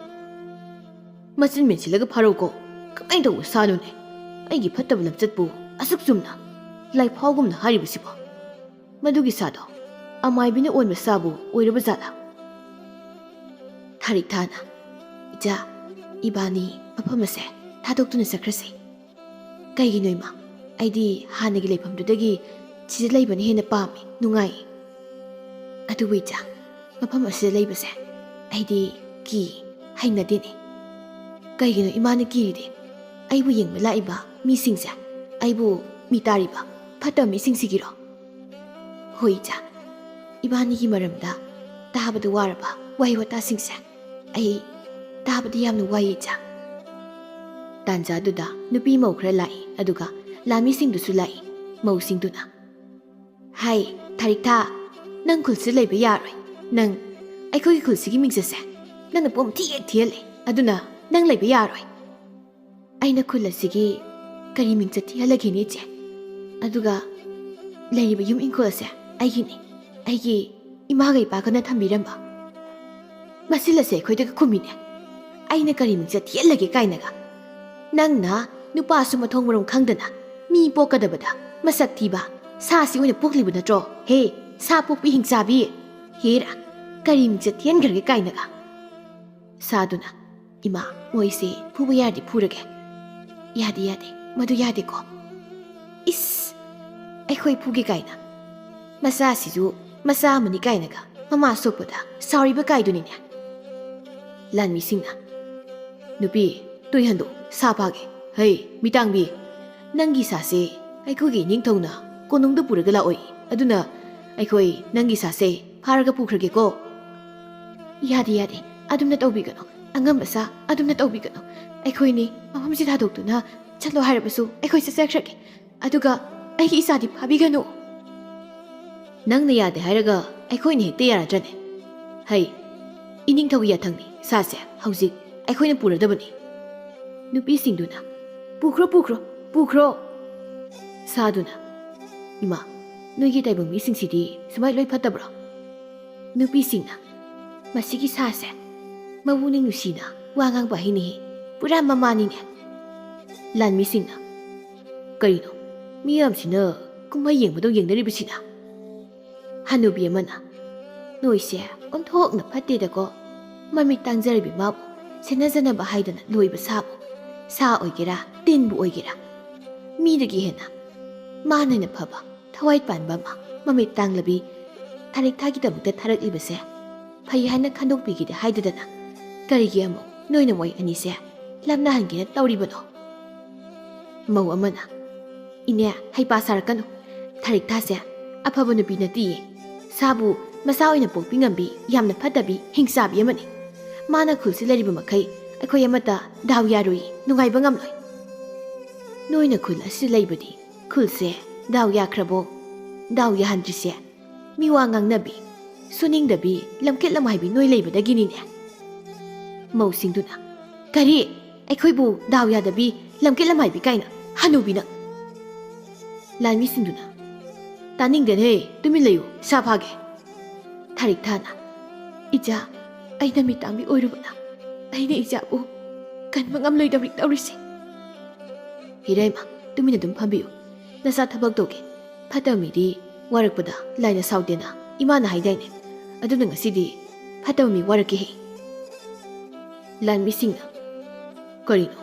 "ꯃꯆꯤꯟ ꯃꯦꯟꯁꯤꯜꯂꯒ ꯐꯥꯔꯛꯎꯀꯣ꯫ ꯀꯃꯥꯏꯅ ꯇꯧꯕ ꯁꯥꯅꯣꯅꯦ? ꯑꯩꯒꯤ ꯐꯠꯇꯕ ꯂꯝꯆꯠꯄꯨ ꯑꯁꯨꯛ ꯆꯨꯝꯅ ꯂꯥꯏꯐꯥꯎꯒꯨꯝꯅ ꯍꯥꯏꯔꯤꯕꯁꯤꯕꯣ? ꯃꯗꯨꯒꯤ ꯁꯥꯗꯣ ꯑꯃꯥꯏꯕꯤꯅ ꯑꯣꯟꯕ ꯁꯥꯕꯨ ꯑꯣꯏꯔꯕ ꯖꯥꯠꯂꯥ?" ꯊꯥꯔꯤꯛ ꯊꯥꯅ, "ꯏꯆꯥ, ꯏꯕꯥꯅꯤ ꯃꯐꯝ ꯑꯁꯦ ꯊꯥꯗꯣꯛꯇꯨꯅ ꯆꯠꯈ꯭ꯔꯁꯤ꯫ ꯀꯩꯒꯤꯅꯣ ꯏꯃꯥ? ꯑꯩꯗꯤ ꯍꯥꯟꯅꯒꯤ ꯂꯩꯐꯝꯗꯨꯗꯒꯤ ꯁꯤꯗ ꯂꯩꯕꯅ ꯍꯦꯟꯅ ꯄꯥꯝꯃꯤ, ꯅꯨꯡꯉꯥꯏ꯫" "ꯑꯗꯨꯕꯨ ꯏꯆꯥ, ꯃꯐꯝ ꯑꯁꯤꯗ ꯂꯩꯕꯁꯦ ꯑꯩꯗꯤ ꯀꯤ, ꯍꯩꯅꯗꯦꯅꯦ꯫" "ꯀꯩꯒꯤꯅꯣ ꯏꯃꯥꯅ ꯀꯤꯔꯤꯗꯤ? ꯑꯩꯕꯨ ꯌꯦꯡꯕ ꯂꯥꯛꯏꯕ ꯃꯤꯁꯤꯡꯁꯦ ꯑꯩꯕꯨ ꯃꯤ ꯇꯥꯔꯤꯕ ꯐꯠꯇꯕ ꯃꯤꯁꯤꯡꯁꯤꯒꯤꯔꯣ?" "ꯍꯣꯏ ꯏꯆꯥ, ꯏꯕꯥꯅꯤꯒꯤ ꯃꯔꯝꯗ ꯇꯥꯕꯗ ꯋꯥꯔꯕ ꯋꯥꯍꯩ ꯋꯥꯇꯥꯁꯤꯡꯁꯦ ꯑꯩ ꯇꯥꯕꯗ ꯌꯥꯝꯅ ꯋꯥꯏ ꯏꯆꯥ"꯫ ꯇꯥꯟꯖꯥꯗꯨꯗ ꯅꯨꯄꯤ ꯃꯧ ꯈꯔ ꯂꯥꯛꯏ, ꯑꯗꯨꯒ ꯂꯥꯟꯃꯤꯁꯤꯡꯗꯨꯁꯨ ꯂꯥꯛꯏ꯫ ꯃꯧꯁꯤꯡꯗꯨꯅ, "ꯍꯥꯏ, ꯊꯥꯔꯤꯛꯊꯥ, ꯅꯪ ꯈꯨꯜꯁꯤꯗ ꯂꯩꯕ ꯌꯥꯔꯣꯏ꯫ ꯅꯪ ꯑꯩꯈꯣꯏꯒꯤ ꯈꯨꯜꯁꯤꯒꯤ ꯃꯤꯡꯆꯠꯁꯦ ꯅꯪꯅ ꯄꯨꯝ ꯊꯤ ꯍꯦꯛ ꯊꯤꯍꯜꯂꯦ꯫ ꯑꯗꯨꯅ ꯅꯪ ꯂꯩꯕ ꯌꯥꯔꯣꯏ꯫ ꯑꯩꯅ ꯈꯨꯜ ꯑꯁꯤꯒꯤ ꯀꯔꯤ ꯃꯤꯡꯆꯠ ꯊꯤꯍꯜꯂꯒꯦꯅꯦ, ꯏꯆꯦ? ꯑꯗꯨꯒ ꯂꯩꯔꯤꯕ ꯌꯨꯝ ꯏꯪꯈꯣꯜ ꯑꯁꯦ ꯑꯩꯒꯤꯅꯤ, ꯑꯩꯒꯤ ꯏꯃꯥꯒ ꯏꯄꯥꯒꯅ ꯊꯝꯕꯤꯔꯝꯕ꯫ ꯃꯁꯤꯜ ꯑꯁꯦ ꯑꯩꯈꯣꯏꯗꯒ ꯈꯨꯝꯃꯤꯅꯦ꯫ ꯑꯩꯅ ꯀꯔꯤ ꯃꯤꯡꯆꯠ ꯊꯤꯍꯜꯂꯒꯦ ꯀꯥꯏꯅꯒ꯫ ꯅꯪꯅ ꯅꯨꯄꯥꯁꯨ ꯃꯊꯣꯡ ꯃꯔꯝ ꯈꯪꯗꯅ ꯃꯤ ꯄꯣꯛꯀꯗꯕꯗ ꯃꯁꯛ ꯊꯤꯕ ꯁꯥꯁꯤ ꯑꯣꯏꯅ ꯄꯣꯛꯂꯤꯕ ꯅꯠꯇ꯭ꯔꯣ? ꯍꯦ, ꯁꯥ ꯄꯣꯛꯄꯤ ꯍꯤꯡꯆꯥꯕꯤ! ꯍꯦꯔꯥ, ꯀꯔꯤ ꯃꯤꯡꯆꯠ ꯊꯤꯍꯟꯈ꯭ꯔꯒꯦ ꯀꯥꯏꯅꯒ"꯫ ꯁꯥꯗꯨꯅ, "ꯏꯃꯥ, ꯃꯣꯏꯁꯦ ꯐꯨꯕ ꯌꯥꯔꯗꯤ ꯐꯨꯔꯒꯦ꯫ ꯌꯥꯗꯦ, ꯌꯥꯗꯦ, ꯃꯗꯨ ꯌꯥꯗꯦꯀꯣ꯫ ꯏꯁ, ꯑꯩꯈꯣꯏ ꯐꯨꯒꯦ ꯀꯥꯏꯅ꯫ ꯃꯆꯥꯁꯤꯁꯨ ꯃꯆꯥ ꯑꯃꯅꯤ ꯀꯥꯏꯅꯒ ꯃꯃꯥ ꯁꯣꯛꯄꯗ ꯁꯥꯎꯔꯤꯕ ꯀꯥꯏꯗꯨꯅꯤꯅꯦ"꯫ ꯂꯥꯟꯃꯤꯁꯤꯡꯅ, "ꯅꯨꯄꯤ, ꯇꯨꯏꯍꯟꯗꯣ, ꯁꯥ ꯐꯥꯒꯦ꯫ ꯍꯩ, ꯃꯤꯇꯥꯡꯕꯤ, ꯅꯪꯒꯤ ꯁꯥꯁꯦ ꯑꯩꯈꯣꯏꯒꯤ ꯏꯅꯤꯡꯊꯧꯅ ꯀꯣꯅꯨꯡꯗ ꯄꯨꯔꯒ ꯂꯥꯛꯑꯣꯏ꯫ ꯑꯗꯨꯅ ꯑꯩꯈꯣꯏ ꯅꯪꯒꯤ ꯁꯥꯁꯦ ꯐꯥꯔꯒ ꯄꯨꯈ꯭ꯔꯒꯦꯀꯣ"꯫ "ꯌꯥꯗꯦ, ꯌꯥꯗꯦ, ꯑꯗꯨꯝꯅ ꯇꯧꯕꯤꯒꯅꯨ꯫ ꯑꯉꯝꯕ ꯁꯥ, ꯑꯗꯨꯝꯅ ꯇꯧꯕꯤꯒꯅꯨ꯫ ꯑꯩꯈꯣꯏꯅꯤ ꯃꯐꯝꯁꯤ ꯊꯥꯗꯣꯛꯇꯨꯅ ꯆꯠꯂꯣ ꯍꯥꯏꯔꯕꯁꯨ ꯑꯩꯈꯣꯏ ꯆꯠꯆꯈ꯭ꯔꯒꯦ꯫ ꯑꯗꯨꯒ ꯑꯩꯒꯤ ꯏꯆꯥꯗꯤ ꯐꯥꯕꯤꯒꯅꯨ"꯫ "ꯅꯪꯅ ꯌꯥꯗꯦ ꯍꯥꯏꯔꯒ ꯑꯩꯈꯣꯏꯅ ꯍꯦꯛꯇ ꯌꯥꯔꯗ꯭ꯔꯅꯦ? ꯍꯩ, ꯏꯅꯤꯡꯊꯧꯒꯤ ꯌꯥꯊꯪꯅꯤ, ꯁꯥꯁꯦ ꯍꯧꯖꯤꯛ ꯑꯩꯈꯣꯏꯅ ꯄꯨꯔꯗꯕꯅꯤ"꯫ ꯅꯨꯄꯤꯁꯤꯡꯗꯨꯅ, "ꯄꯨꯈ꯭ꯔꯣ, ꯄꯨꯈ꯭ꯔꯣ, ꯄꯨꯈ꯭ꯔꯣ"꯫ ꯁꯥꯗꯨꯅ, "ꯏꯃꯥ, ꯅꯣꯏꯒꯤ ꯇꯥꯏꯕꯪ ꯃꯤꯁꯤꯡꯁꯤꯗꯤ ꯁꯨꯃꯥꯏ ꯂꯣꯏ ꯐꯠꯇꯕ꯭ꯔꯣ?" ꯅꯨꯄꯤꯁꯤꯡꯅ, "ꯃꯁꯤꯒꯤ ꯁꯥꯁꯦ ꯃꯕꯨꯛꯅꯤꯡ ꯅꯨꯡꯁꯤꯅ ꯋꯥ ꯉꯥꯡꯕ ꯍꯩꯅꯤꯍꯦ, ꯄꯨꯔꯥ ꯃꯃꯥꯅꯤꯅꯦ"꯫ ꯂꯥꯟꯃꯤꯁꯤꯡꯅ, "ꯀꯔꯤꯅꯣ, ꯃꯤꯌꯥꯝꯁꯤꯅ ꯀꯨꯝꯍꯩ ꯌꯦꯡꯕꯗꯧ ꯌꯦꯡꯅꯔꯤꯕꯁꯤꯅ?" ꯍꯅꯨꯕꯤ ꯑꯃꯅ, "ꯅꯣꯏꯁꯦ ꯑꯣꯟꯊꯣꯛꯅ ꯐꯠꯇꯦꯗꯀꯣ꯫ ꯃꯃꯤꯠ ꯇꯥꯡꯖꯔꯤꯕꯤ ꯃꯥꯕꯨ ꯁꯦꯟꯅꯖꯅꯕ ꯍꯥꯏꯗꯅ ꯂꯣꯏꯕ ꯁꯥꯕꯨ, ꯁꯥ ꯑꯣꯏꯒꯦꯔꯥ, ꯇꯤꯟꯕꯨ ꯑꯣꯏꯒꯦꯔꯥ, ꯃꯤꯗꯒꯤ ꯍꯦꯟꯅ ꯃꯥꯅ ꯍꯦꯟꯅ ꯐꯕ, ꯊꯋꯥꯏ ꯄꯥꯟꯕ ꯑꯃ ꯃꯃꯤꯠ ꯇꯥꯡꯂꯕꯤ ꯊꯥꯔꯤꯛꯊꯥꯒꯤꯗꯃꯛꯇ ꯊꯥꯔꯛꯂꯤꯕꯁꯦ ꯐꯩ ꯍꯥꯏꯅ ꯈꯟꯗꯣꯛꯄꯤꯒꯦꯗꯤ ꯍꯥꯏꯗꯗꯅ ꯀꯔꯤꯒꯤ ꯑꯃꯨꯛ ꯅꯣꯏꯅ ꯃꯣꯏ ꯑꯅꯤꯁꯦ ꯂꯥꯞꯅꯍꯟꯒꯦꯅ ꯇꯧꯔꯤꯕꯅꯣ?" ꯃꯧ ꯑꯃꯅ, "ꯏꯅꯦ, ꯍꯩꯄꯥ ꯁꯥꯔꯛꯀꯅꯨ꯫ ꯊꯥꯔꯤꯛꯊꯥꯁꯦ ꯑꯐꯕ ꯅꯨꯄꯤ ꯅꯠꯇꯤꯌꯦ꯫ ꯁꯥꯕꯨ ꯃꯁꯥ ꯑꯣꯏꯅ ꯄꯣꯛꯄꯤ ꯉꯝꯕꯤ, ꯌꯥꯝꯅ ꯐꯠꯇꯕꯤ, ꯍꯤꯡꯆꯥꯕꯤ ꯑꯃꯅꯤ꯫ ꯃꯥꯅ ꯈꯨꯜꯁꯤ ꯂꯩꯔꯤꯕ ꯃꯈꯩ ꯑꯩꯈꯣꯏ ꯑꯃꯠꯇ ꯗꯥꯎ ꯌꯥꯔꯣꯏ, ꯅꯨꯡꯉꯥꯏꯕ ꯉꯝꯂꯣꯏ꯫ ꯅꯣꯏꯅ ꯈꯨꯜ ꯑꯁꯤ ꯂꯩꯕꯗꯤ ꯈꯨꯜꯁꯦ ꯗꯥꯎ ꯌꯥꯈ꯭ꯔꯕꯣ? ꯗꯥꯎ ꯌꯥꯍꯟꯗ꯭ꯔꯤꯁꯦ ꯃꯤ ꯋꯥ ꯉꯥꯡꯅꯕꯤ, ꯁꯨꯅꯤꯡꯗꯕꯤ, ꯂꯝꯀꯦꯠ ꯂꯝꯍꯥꯏꯕꯤ ꯅꯣꯏ ꯂꯩꯕꯗꯒꯤꯅꯤꯅꯦ꯫ ꯃꯧꯁꯤꯡꯗꯨꯅ, "ꯀꯔꯤ? ꯑꯩꯈꯣꯏꯕꯨ ꯗꯥꯎ ꯌꯥꯗꯕꯤ, ꯂꯝꯀꯦꯠ ꯂꯝꯍꯥꯏꯕꯤ ꯀꯥꯏꯅ? ꯍꯅꯨꯕꯤ ꯅꯪ!" ꯂꯥꯟꯃꯤꯁꯤꯡꯗꯨꯅ, "ꯇꯥꯅꯤꯡꯗꯦꯅꯦ, ꯇꯨꯃꯤꯟ ꯂꯩꯌꯨ, ꯏꯁꯥ ꯐꯥꯒꯦ!" ꯊꯥꯔꯤꯛ ꯊꯥꯅ, "ꯏꯆꯥ, ꯑꯩꯅ ꯃꯤꯇꯥꯡꯕꯤ ꯑꯣꯏꯔꯨꯕꯅ ꯑꯩꯅ ꯏꯆꯥꯕꯨ ꯀꯟꯕ ꯉꯝꯂꯣꯏꯗꯧꯔꯤ ꯇꯧꯔꯤꯁꯦ꯫ ꯏꯔꯩꯃ, ꯇꯨꯃꯤꯟꯅ ꯑꯗꯨꯝ ꯐꯝꯕꯤꯌꯨ, ꯅꯆꯥ ꯊꯕꯛ ꯇꯧꯒꯦ꯫ ꯐꯠꯇꯕ ꯃꯤꯗꯤ ꯋꯥꯔꯛꯄꯗ ꯂꯥꯏꯅ ꯁꯥꯎꯗꯦꯅ ꯏꯃꯥꯅ ꯍꯥꯏꯗꯥꯏꯅꯦ? ꯑꯗꯨꯅ ꯉꯁꯤꯗꯤ ꯐꯠꯇꯕ ꯃꯤ ꯋꯥꯔꯛꯀꯦꯍꯦ!" ꯂꯥꯟꯃꯤꯁꯤꯡꯅ, "ꯀꯔꯤꯅꯣ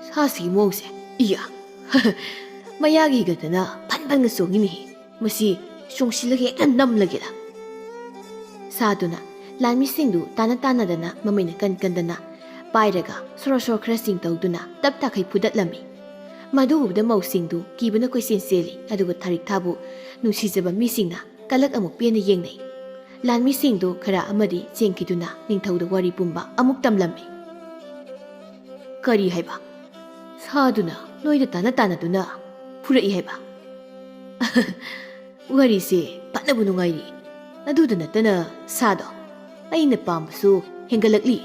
ꯁꯥꯁꯤꯒꯤ ꯃꯑꯣꯡꯁꯦ? ꯏꯌꯥ! ꯃꯌꯥꯒ ꯍꯤꯒꯠꯇꯅ ꯐꯟ ꯐꯟꯒ ꯆꯣꯡꯉꯤꯅꯦꯍꯦ꯫ ꯃꯁꯤ ꯆꯣꯡꯁꯤꯜꯂꯒ ꯍꯦꯛꯇ ꯅꯝꯂꯒꯦꯗ!" ꯁꯥꯗꯨꯅ ꯂꯥꯟꯃꯤꯁꯤꯡꯗꯨ ꯇꯥꯟꯅ ꯇꯥꯟꯅꯗꯅ, ꯃꯃꯩꯅ ꯀꯟ ꯀꯟꯗꯅ ꯄꯥꯏꯔꯒ ꯁꯣꯔꯣ ꯁꯣꯔꯣ ꯈꯔ ꯆꯤꯡ ꯇꯧꯗꯨꯅ ꯇꯞ ꯇꯥꯈꯩ ꯐꯨꯗꯠꯂꯝꯃꯤ꯫ ꯃꯗꯨ ꯎꯕꯗ ꯃꯧꯁꯤꯡꯗꯨ ꯀꯤꯕꯅ ꯀꯣꯏꯆꯦꯟ ꯆꯦꯜꯂꯤ, ꯑꯗꯨꯒ ꯊꯥꯔꯤꯛ ꯊꯥꯕꯨ ꯅꯨꯡꯁꯤꯖꯕ ꯃꯤꯁꯤꯡꯅ ꯀꯂꯛ ꯑꯃꯨꯛ ꯄꯦꯟꯅ ꯌꯦꯡꯅꯩ꯫ ꯂꯥꯟꯃꯤꯁꯤꯡꯗꯨ ꯈꯔ ꯑꯃꯗꯤ ꯆꯦꯟꯈꯤꯗꯨꯅ ꯅꯤꯡꯊꯧꯗ ꯋꯥꯔꯤ ꯄꯨꯝꯕ ꯑꯃꯨꯛ ꯇꯝꯂꯝꯃꯤ꯫ "ꯀꯔꯤ ꯍꯥꯏꯕ? ꯁꯥꯗꯨꯅ ꯅꯣꯏꯗ ꯇꯥꯟꯅ ꯇꯥꯟꯅꯗꯨꯅ ꯐꯨꯔꯛꯏ ꯍꯥꯏꯕ?" "ꯋꯥꯔꯤꯁꯦ ꯐꯅꯕꯨ ꯅꯨꯡꯉꯥꯏꯔꯤ꯫ ꯑꯗꯨꯗ ꯅꯠꯇꯅ ꯁꯥꯗꯣ ꯑꯩꯅ ꯄꯥꯝꯕꯁꯨ ꯍꯦꯟꯒꯠꯂꯛꯂꯤ꯫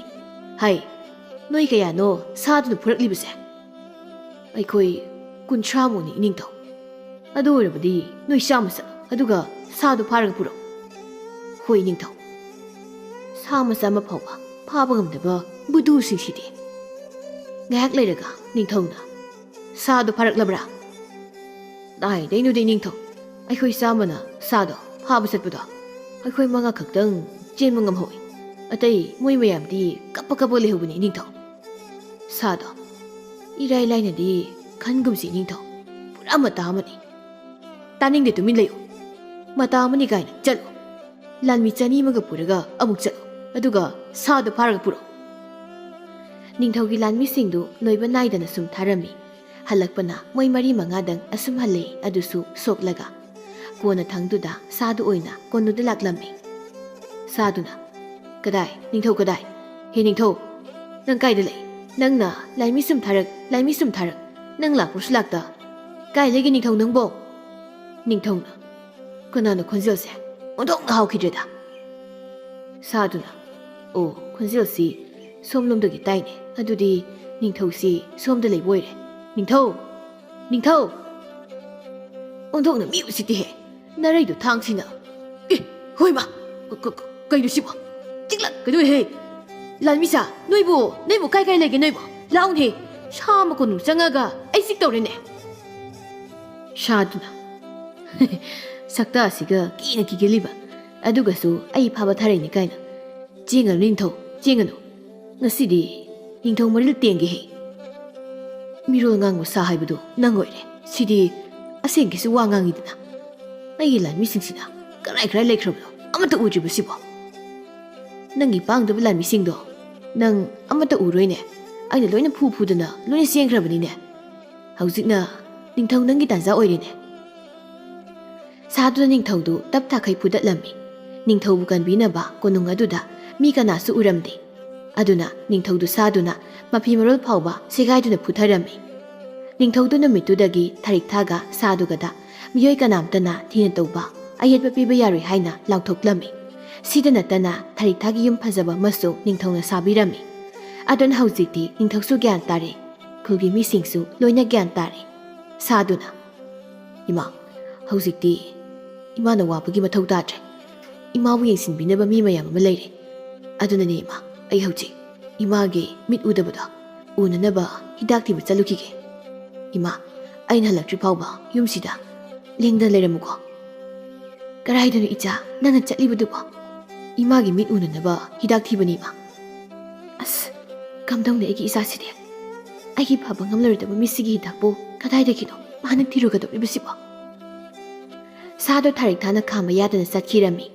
ꯍꯥꯏ, ꯅꯣꯏ ꯀꯌꯥꯅꯣ ꯁꯥꯗꯨꯅ ꯐꯨꯔꯛꯂꯤꯕꯁꯦ?" "ꯑꯩꯈꯣꯏ ꯀꯨꯟꯊ꯭ꯔꯥꯃꯨꯛꯅꯤ, ꯏꯅꯤꯡꯊꯧ꯫ ꯑꯗꯨ ꯑꯣꯏꯔꯕꯗꯤ ꯅꯣꯏ ꯆꯥꯝꯃ ꯆꯠꯂꯣ, ꯑꯗꯨꯒ ꯁꯥꯗꯨ ꯐꯥꯔꯒ ꯄꯨꯔꯛꯎ꯫" "ꯍꯣꯏ, ꯏꯅꯤꯡꯊꯧ꯫" ꯁꯥ ꯃꯆꯥ ꯑꯃ ꯐꯥꯎꯕ ꯐꯥꯕ ꯉꯝꯗꯕ ꯕꯨꯗꯨꯁꯤꯡꯁꯤꯗꯤ꯫ ꯉꯥꯏꯍꯥꯛ ꯂꯩꯔꯒ ꯅꯤꯡꯊꯧꯅ, "ꯁꯥꯗꯨ ꯐꯥꯔꯛꯂꯕ꯭ꯔꯥ?" "ꯀꯗꯥꯏꯗꯩꯅꯣꯗ, ꯏꯅꯤꯡꯊꯧ? ꯑꯩꯈꯣꯏ ꯆꯥꯝꯃꯅ ꯁꯥꯗꯣ ꯐꯥꯕ ꯆꯠꯄꯗꯣ ꯑꯩꯈꯣꯏ ꯃꯉꯥ ꯈꯛꯇꯪ ꯆꯦꯟꯕ ꯉꯝꯍꯧꯏ꯫ ꯑꯇꯩ ꯃꯣꯏ ꯃꯌꯥꯝꯗꯤ ꯀꯞꯄ ꯀꯞꯄ ꯂꯩꯍꯧꯕꯅꯤ, ꯏꯅꯤꯡꯊꯧ꯫ ꯁꯥꯗꯣ ꯏꯔꯥꯏ ꯂꯥꯏꯅꯗꯤ ꯈꯟꯒꯨꯝꯁꯤ, ꯏꯅꯤꯡꯊꯧ꯫ ꯄꯨꯔꯥ ꯃꯇꯥ ꯑꯃꯅꯤ꯫" "ꯇꯥꯅꯤꯡꯗꯦ, ꯇꯨꯃꯤꯟ ꯂꯩꯌꯨ꯫ ꯃꯇꯥ ꯑꯃꯅꯤ ꯀꯥꯏꯅ꯫ ꯆꯠꯂꯨ꯫ ꯂꯥꯟꯃꯤ ꯆꯅꯤ ꯑꯃꯒ ꯄꯨꯔꯒ ꯑꯃꯨꯛ ꯆꯠꯂꯨ꯫ ꯑꯗꯨꯒ ꯁꯥꯗꯨ ꯐꯥꯔꯒ ꯄꯨꯔꯛꯎ꯫" ꯅꯤꯡꯊꯧꯒꯤ ꯂꯥꯟꯃꯤꯁꯤꯡꯗꯨ ꯂꯣꯏꯕ ꯅꯥꯏꯗꯅ ꯁꯨꯝ ꯊꯥꯔꯝꯃꯤ꯫ ꯍꯜꯂꯛꯄꯅ ꯃꯣꯏ ꯃꯔꯤ ꯃꯉꯥꯗꯪ ꯑꯁꯨꯝ ꯍꯜꯂꯛꯏ, ꯑꯗꯨꯁꯨ ꯁꯣꯛꯂꯒ꯫ ꯀꯣꯟꯅꯊꯪꯗꯨꯗ ꯁꯥꯗꯨ ꯑꯣꯏꯅ ꯀꯣꯅꯨꯗ ꯂꯥꯛꯂꯝꯃꯤ꯫ ꯁꯥꯗꯨꯅ, "ꯀꯗꯥꯏ, ꯅꯤꯡꯊꯧ ꯀꯗꯥꯏ? ꯍꯦ ꯅꯤꯡꯊꯧ, ꯅꯪ ꯀꯥꯏꯗ ꯂꯩ? ꯅꯪꯅ ꯂꯥꯏꯃꯤ ꯁꯨꯝ ꯊꯥꯔꯛ, ꯂꯥꯏꯃꯤ ꯁꯨꯝ ꯊꯥꯔꯛ, ꯅꯪ ꯂꯥꯛꯄꯁꯨ ꯂꯥꯛꯇ꯫ ꯀꯥꯏ ꯂꯩꯒꯦ ꯅꯤꯡꯊꯧ ꯅꯪꯕꯣ?" ꯅꯤꯡꯊꯧꯅ, "ꯀꯅꯥꯅꯣ ꯈꯣꯟꯖꯦꯜꯁꯦ ꯑꯣꯟꯊꯣꯛꯅ ꯍꯥꯎꯈꯤꯗ꯭ꯔꯦꯗ?" ꯁꯥꯗꯨꯅ, "ꯑꯣ, ꯈꯣꯟꯖꯦꯜꯁꯤ ꯁꯣꯝꯂꯣꯝꯗꯒꯤ ꯇꯥꯏꯅꯦ꯫ ꯑꯗꯨꯗꯤ ꯅꯤꯡꯊꯧꯁꯤ ꯁꯣꯝꯗ ꯂꯩꯕ ꯑꯣꯏꯔꯦ꯫ ꯅꯤꯡꯊꯧ! ꯅꯤꯡꯊꯧ!" ꯑꯣꯟꯊꯣꯛꯅ ꯃꯤ ꯎꯁꯤꯠꯇꯦꯍꯦ꯫ ꯅꯔꯩꯗꯣ ꯊꯥꯡꯁꯤꯅ꯫ ꯑꯦ, ꯍꯣꯏ ꯃꯥ! ꯀ-, ꯀ-, ꯀ-, ꯀꯩꯅꯣ ꯁꯤꯕꯣ? ꯆꯤꯛꯂꯛꯀꯗꯣꯏꯍꯦ! ꯂꯥꯟꯃꯤꯁꯥ, ꯅꯣꯏꯕꯨ, ꯅꯣꯏꯕꯨ ꯀꯥꯏ ꯀꯥꯏ ꯂꯩꯒꯦ ꯅꯣꯏꯕꯨ? ꯂꯥꯛꯎꯅꯦꯍꯦ! ꯁꯥ ꯃꯀꯣꯟ ꯆꯪꯉꯒ ꯑꯩ ꯆꯤꯛ ꯇꯧꯔꯦꯅꯦ! ꯁꯥꯗꯨꯅ, "ꯁꯛꯇꯥꯁꯤꯒ ꯀꯤꯅ ꯀꯤꯒꯜꯂꯤꯕ꯫ ꯑꯗꯨꯒꯁꯨ ꯑꯩ ꯐꯥꯕ ꯊꯥꯔꯛꯏꯅꯤ ꯀꯥꯏꯅ꯫ ꯆꯦꯡꯒꯅꯨ ꯅꯤꯡꯊꯧ, ꯆꯦꯡꯒꯅꯨ꯫ ꯉꯁꯤꯗꯤ ꯅꯤꯡꯊꯧ ꯃꯔꯤꯜ ꯇꯦꯡꯒꯦꯍꯦ꯫ ꯃꯤꯔꯣꯜ ꯉꯥꯡꯕ ꯁꯥ ꯍꯥꯏꯕꯗꯨ ꯅꯪ ꯑꯣꯏꯔꯦ꯫ ꯁꯤꯗꯤ ꯑꯁꯦꯡꯒꯤꯁꯨ ꯋꯥ ꯉꯥꯡꯉꯤꯗꯅ꯫ ꯑꯩꯒꯤ ꯂꯥꯟꯃꯤꯁꯤꯡꯁꯤꯅ ꯀꯔꯥꯏ ꯀꯔꯥꯏ ꯂꯩꯈ꯭ꯔꯕꯅꯣ? ꯑꯃꯠꯇ ꯎꯗ꯭ꯔꯤꯕ ꯁꯤꯕꯣ? ꯅꯪꯒꯤ ꯄꯥꯡꯗꯕ ꯂꯥꯟꯃꯤꯁꯤꯡꯗꯣ ꯅꯪ ꯑꯃꯠꯇ ꯎꯔꯣꯏꯅꯦ꯫ ꯑꯩꯅ ꯂꯣꯏꯅ ꯐꯨ ꯐꯨꯗꯅ ꯂꯣꯏꯅ ꯆꯦꯟꯈ꯭ꯔꯕꯅꯤꯅꯦ꯫ ꯍꯧꯖꯤꯛꯅ ꯅꯤꯡꯊꯧ ꯅꯪꯒꯤ ꯇꯥꯟꯖꯥ ꯑꯣꯏꯔꯦꯅꯦ꯫" ꯁꯥꯗꯨꯅ ꯅꯤꯡꯊꯧꯗꯨ ꯇꯞ ꯇꯥꯈꯩ ꯐꯨꯗꯠꯂꯝꯃꯤ꯫ ꯅꯤꯡꯊꯧꯕꯨ ꯀꯟꯕꯤꯅꯕ ꯀꯣꯅꯨꯡ ꯑꯗꯨꯗ ꯃꯤ ꯀꯅꯥꯁꯨ ꯎꯔꯝꯗꯦ꯫ ꯑꯗꯨꯅ ꯅꯤꯡꯊꯧꯗꯨ ꯁꯥꯗꯨꯅ ꯃꯐꯤ ꯃꯔꯣꯜ ꯐꯥꯎꯕ ꯁꯦꯒꯥꯏꯗꯨꯅ ꯐꯨꯊꯔꯝꯃꯤ꯫ ꯅꯤꯡꯊꯧꯗꯨ ꯅꯨꯃꯤꯠꯇꯨꯗꯒꯤ ꯊꯔꯤꯛ ꯊꯥꯒ ꯁꯥꯗꯨꯒꯗ ꯃꯤꯑꯣꯏ ꯀꯅꯥꯝꯇꯅ ꯊꯤꯅ ꯇꯧꯕ, ꯑꯌꯦꯠꯄ ꯄꯤꯕ ꯌꯥꯔꯣꯏ ꯍꯥꯏꯅ ꯂꯥꯎꯊꯣꯛꯂꯝꯃꯤ꯫ ꯁꯤꯗ ꯅꯠꯇꯅ ꯊꯔꯤꯛ ꯊꯥꯒꯤ ꯌꯨꯝ ꯐꯖꯕ ꯑꯃꯁꯨ ꯅꯤꯡꯊꯧꯅ ꯁꯥꯕꯤꯔꯝꯃꯤ꯫ ꯑꯗꯨꯅ ꯍꯧꯖꯤꯛꯇꯤ ꯅꯤꯡꯊꯧꯁꯨ ꯒ꯭ꯌꯥꯟ ꯇꯥꯔꯦ, ꯈꯨꯜꯒꯤ ꯃꯤꯁꯤꯡꯁꯨ ꯂꯣꯏꯅ ꯒ꯭ꯌꯥꯟ ꯇꯥꯔꯦ꯫ ꯁꯥꯗꯨꯅ, "ꯏꯃꯥ, ꯍꯧꯖꯤꯛꯇꯤ ꯏꯃꯥꯅ ꯋꯥꯕꯒꯤ ꯃꯊꯧ ꯇꯥꯗ꯭ꯔꯦ꯫ ꯏꯃꯥꯕꯨ ꯌꯦꯡꯁꯤꯟꯕꯤꯅꯕ ꯃꯤ ꯃꯌꯥꯝ ꯑꯃ ꯂꯩꯔꯦ꯫ ꯑꯗꯨꯅꯅꯦ ꯏꯃꯥ, ꯑꯩ ꯍꯧꯖꯤꯛ ꯏꯃꯥꯒꯤ ꯃꯤꯠ ꯎꯗꯕꯗꯣ ꯎꯅꯅꯕ ꯍꯤꯗꯥꯛ ꯊꯤꯕ ꯆꯠꯂꯨꯈꯤꯒꯦ꯫ ꯏꯃꯥ, ꯑꯩꯅ ꯍꯜꯂꯛꯇ꯭ꯔꯤ ꯐꯥꯎꯕ ꯌꯨꯝꯁꯤꯗ ꯂꯦꯡꯗꯅ ꯂꯩꯔꯝꯃꯨꯀꯣ꯫" "ꯀꯗꯥꯏꯗꯅꯣ ꯏꯆꯥ, ꯅꯪꯅ ꯆꯠꯂꯤꯕꯗꯨꯕꯣ?" "ꯏꯃꯥꯒꯤ ꯃꯤꯠ ꯎꯅꯅꯕ ꯍꯤꯗꯥꯛ ꯊꯤꯕꯅꯤ ꯏꯃꯥ꯫" "ꯑꯁ, ꯀꯝꯗꯧꯅꯤ ꯑꯩꯒꯤ ꯏꯆꯥꯁꯤꯗꯤ? ꯑꯩꯒꯤ ꯐꯕ ꯉꯝꯂꯔꯣꯏꯗꯕ ꯃꯤꯁꯤꯒꯤ ꯍꯤꯗꯥꯛꯄꯨ ꯀꯗꯥꯏꯗꯒꯤꯅꯣ ꯃꯥꯅ ꯊꯤꯔꯨꯒꯗꯧꯔꯤꯕꯁꯤꯕꯣ?" ꯁꯥꯗꯣ ꯊꯥꯔꯤꯛ ꯊꯥꯅ ꯈꯥꯝꯕ ꯌꯥꯗꯅ ꯆꯠꯈꯤꯔꯝꯃꯤ꯫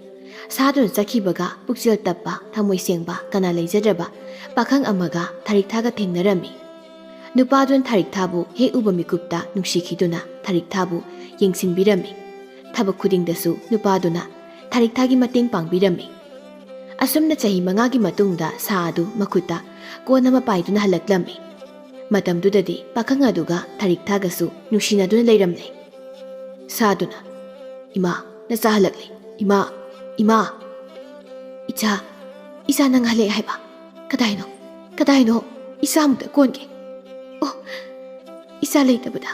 ꯁꯥꯗꯨꯅ ꯆꯠꯈꯤꯕꯒ ꯄꯨꯛꯆꯦꯜ ꯇꯞꯄ, ꯊꯃꯣꯏ ꯁꯦꯡꯕ, ꯀꯅꯥ ꯂꯩꯖꯗ꯭ꯔꯕ ꯄꯥꯈꯪ ꯑꯃꯒ ꯊꯥꯔꯤꯛ ꯊꯥꯒ ꯊꯦꯡꯅꯔꯝꯃꯤ꯫ ꯅꯨꯄꯥꯗꯨꯅ ꯊꯥꯔꯤꯛ ꯊꯥꯕꯨ ꯍꯦꯛ ꯎꯕ ꯃꯤꯀꯨꯞꯇ ꯅꯨꯡꯁꯤꯈꯤꯗꯨꯅ ꯊꯥꯔꯤꯛ ꯊꯥꯕꯨ ꯌꯦꯡꯁꯤꯟꯕꯤꯔꯝꯃꯤ꯫ ꯊꯕꯛ ꯈꯨꯗꯤꯡꯗꯁꯨ ꯅꯨꯄꯥꯗꯨꯅ ꯊꯥꯔꯤꯛꯊꯥꯒꯤ ꯃꯇꯦꯡ ꯄꯥꯡꯕꯤꯔꯝꯃꯤ꯫ ꯑꯁꯨꯝꯅ ꯆꯍꯤ ꯃꯉꯥꯒꯤ ꯃꯇꯨꯡꯗ ꯁꯥ ꯑꯗꯨ ꯃꯈꯨꯠꯇ ꯀꯣꯟ ꯑꯃ ꯄꯥꯏꯗꯨꯅ ꯍꯜꯂꯛꯂꯝꯃꯤ꯫ ꯃꯇꯝꯗꯨꯗꯗꯤ ꯄꯥꯈꯪ ꯑꯗꯨꯒ ꯊꯥꯔꯤꯛꯊꯥꯒꯁꯨ ꯅꯨꯡꯁꯤꯅꯗꯨꯅ ꯂꯩꯔꯝꯂꯦ꯫ ꯁꯥꯗꯨꯅ, "ꯏꯃꯥ, ꯅꯆꯥ ꯍꯜꯂꯛꯂꯦ꯫ ꯏꯃꯥ, ꯏꯃꯥ!" "ꯏꯆꯥ, ꯏꯆꯥ ꯅꯪ ꯍꯜꯂꯛꯑꯦ ꯍꯥꯏꯕ? ꯀꯗꯥꯏꯅꯣ? ꯀꯗꯥꯏꯅꯣ? ꯏꯆꯥ ꯑꯃꯨꯛꯇ ꯀꯣꯟꯒꯦ꯫ ꯑꯣ, ꯏꯆꯥ ꯂꯩꯇꯕꯗ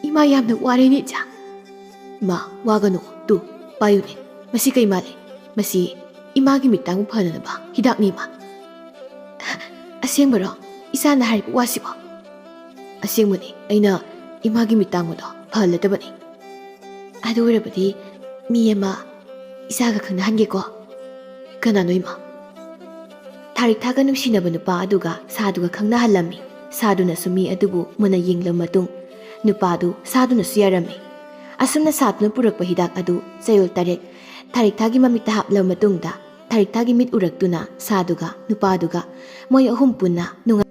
ꯏꯃꯥ ꯌꯥꯝꯅ ꯋꯥꯔꯦꯅꯦ, ꯏꯆꯥ꯫" "ꯏꯃꯥ, ꯋꯥꯒꯅꯨ꯫ ꯇꯨ, ꯄꯥꯏꯌꯨꯅꯦ꯫ ꯃꯁꯤ ꯀꯩ ꯃꯥꯜꯂꯦ? ꯃꯁꯤ ꯏꯃꯥꯒꯤ ꯃꯤꯠꯇꯥꯡꯕ ꯐꯅꯅꯕ ꯍꯤꯗꯥꯛꯅꯤ, ꯏꯃꯥ꯫" "ꯑꯁꯦꯡꯕꯔꯣ ꯏꯆꯥꯅ ꯍꯥꯏꯔꯤꯕ ꯋꯥꯁꯤꯕꯣ?" "ꯑꯁꯦꯡꯕꯅꯤ, ꯑꯩꯅ ꯏꯃꯥꯒꯤ ꯃꯤꯠꯇꯥꯡꯕꯗꯣ ꯐꯍꯜꯂꯗꯕꯅꯤ꯫" "ꯑꯗꯨ ꯑꯣꯏꯔꯕꯗꯤ ꯃꯤ ꯑꯃ ꯏꯆꯥꯒ ꯈꯪꯅꯍꯟꯒꯦꯀꯣ꯫" "ꯀꯅꯥꯅꯣ, ꯏꯃꯥ?" ꯊꯥꯔꯤꯛꯊꯥꯒ ꯅꯨꯡꯁꯤꯅꯕ ꯅꯨꯄꯥ ꯑꯗꯨꯒ ꯁꯥꯗꯨꯒ ꯈꯪꯅꯍꯜꯂꯝꯃꯤ꯫ ꯁꯥꯗꯨꯅꯁꯨ ꯃꯤ ꯑꯗꯨꯕꯨ ꯃꯨꯟꯅ ꯌꯦꯡꯂꯕ ꯃꯇꯨꯡ, ꯅꯨꯄꯥꯗꯨ ꯁꯥꯗꯨꯅꯁꯨ ꯌꯥꯔꯝꯃꯤ꯫ ꯑꯁꯨꯝꯅ ꯁꯥꯗꯨꯅ ꯄꯨꯔꯛꯄ ꯍꯤꯗꯥꯛ ꯑꯗꯨ ꯆꯌꯣꯜ ꯇꯔꯦꯠ ꯊꯥꯔꯤꯛꯊꯥꯒꯤ ꯃꯃꯤꯠꯇ ꯍꯥꯞꯂꯕ ꯃꯇꯨꯡꯗ, ꯊꯥꯔꯤꯛꯊꯥꯒꯤ ꯃꯤꯠ ꯎꯔꯛꯇꯨꯅ ꯁꯥꯗꯨꯒ ꯅꯨꯄꯥꯗꯨꯒ ꯃꯣꯏ ꯑꯍꯨꯝ ꯄꯨꯟꯅ ꯅꯨꯡꯉꯥꯏ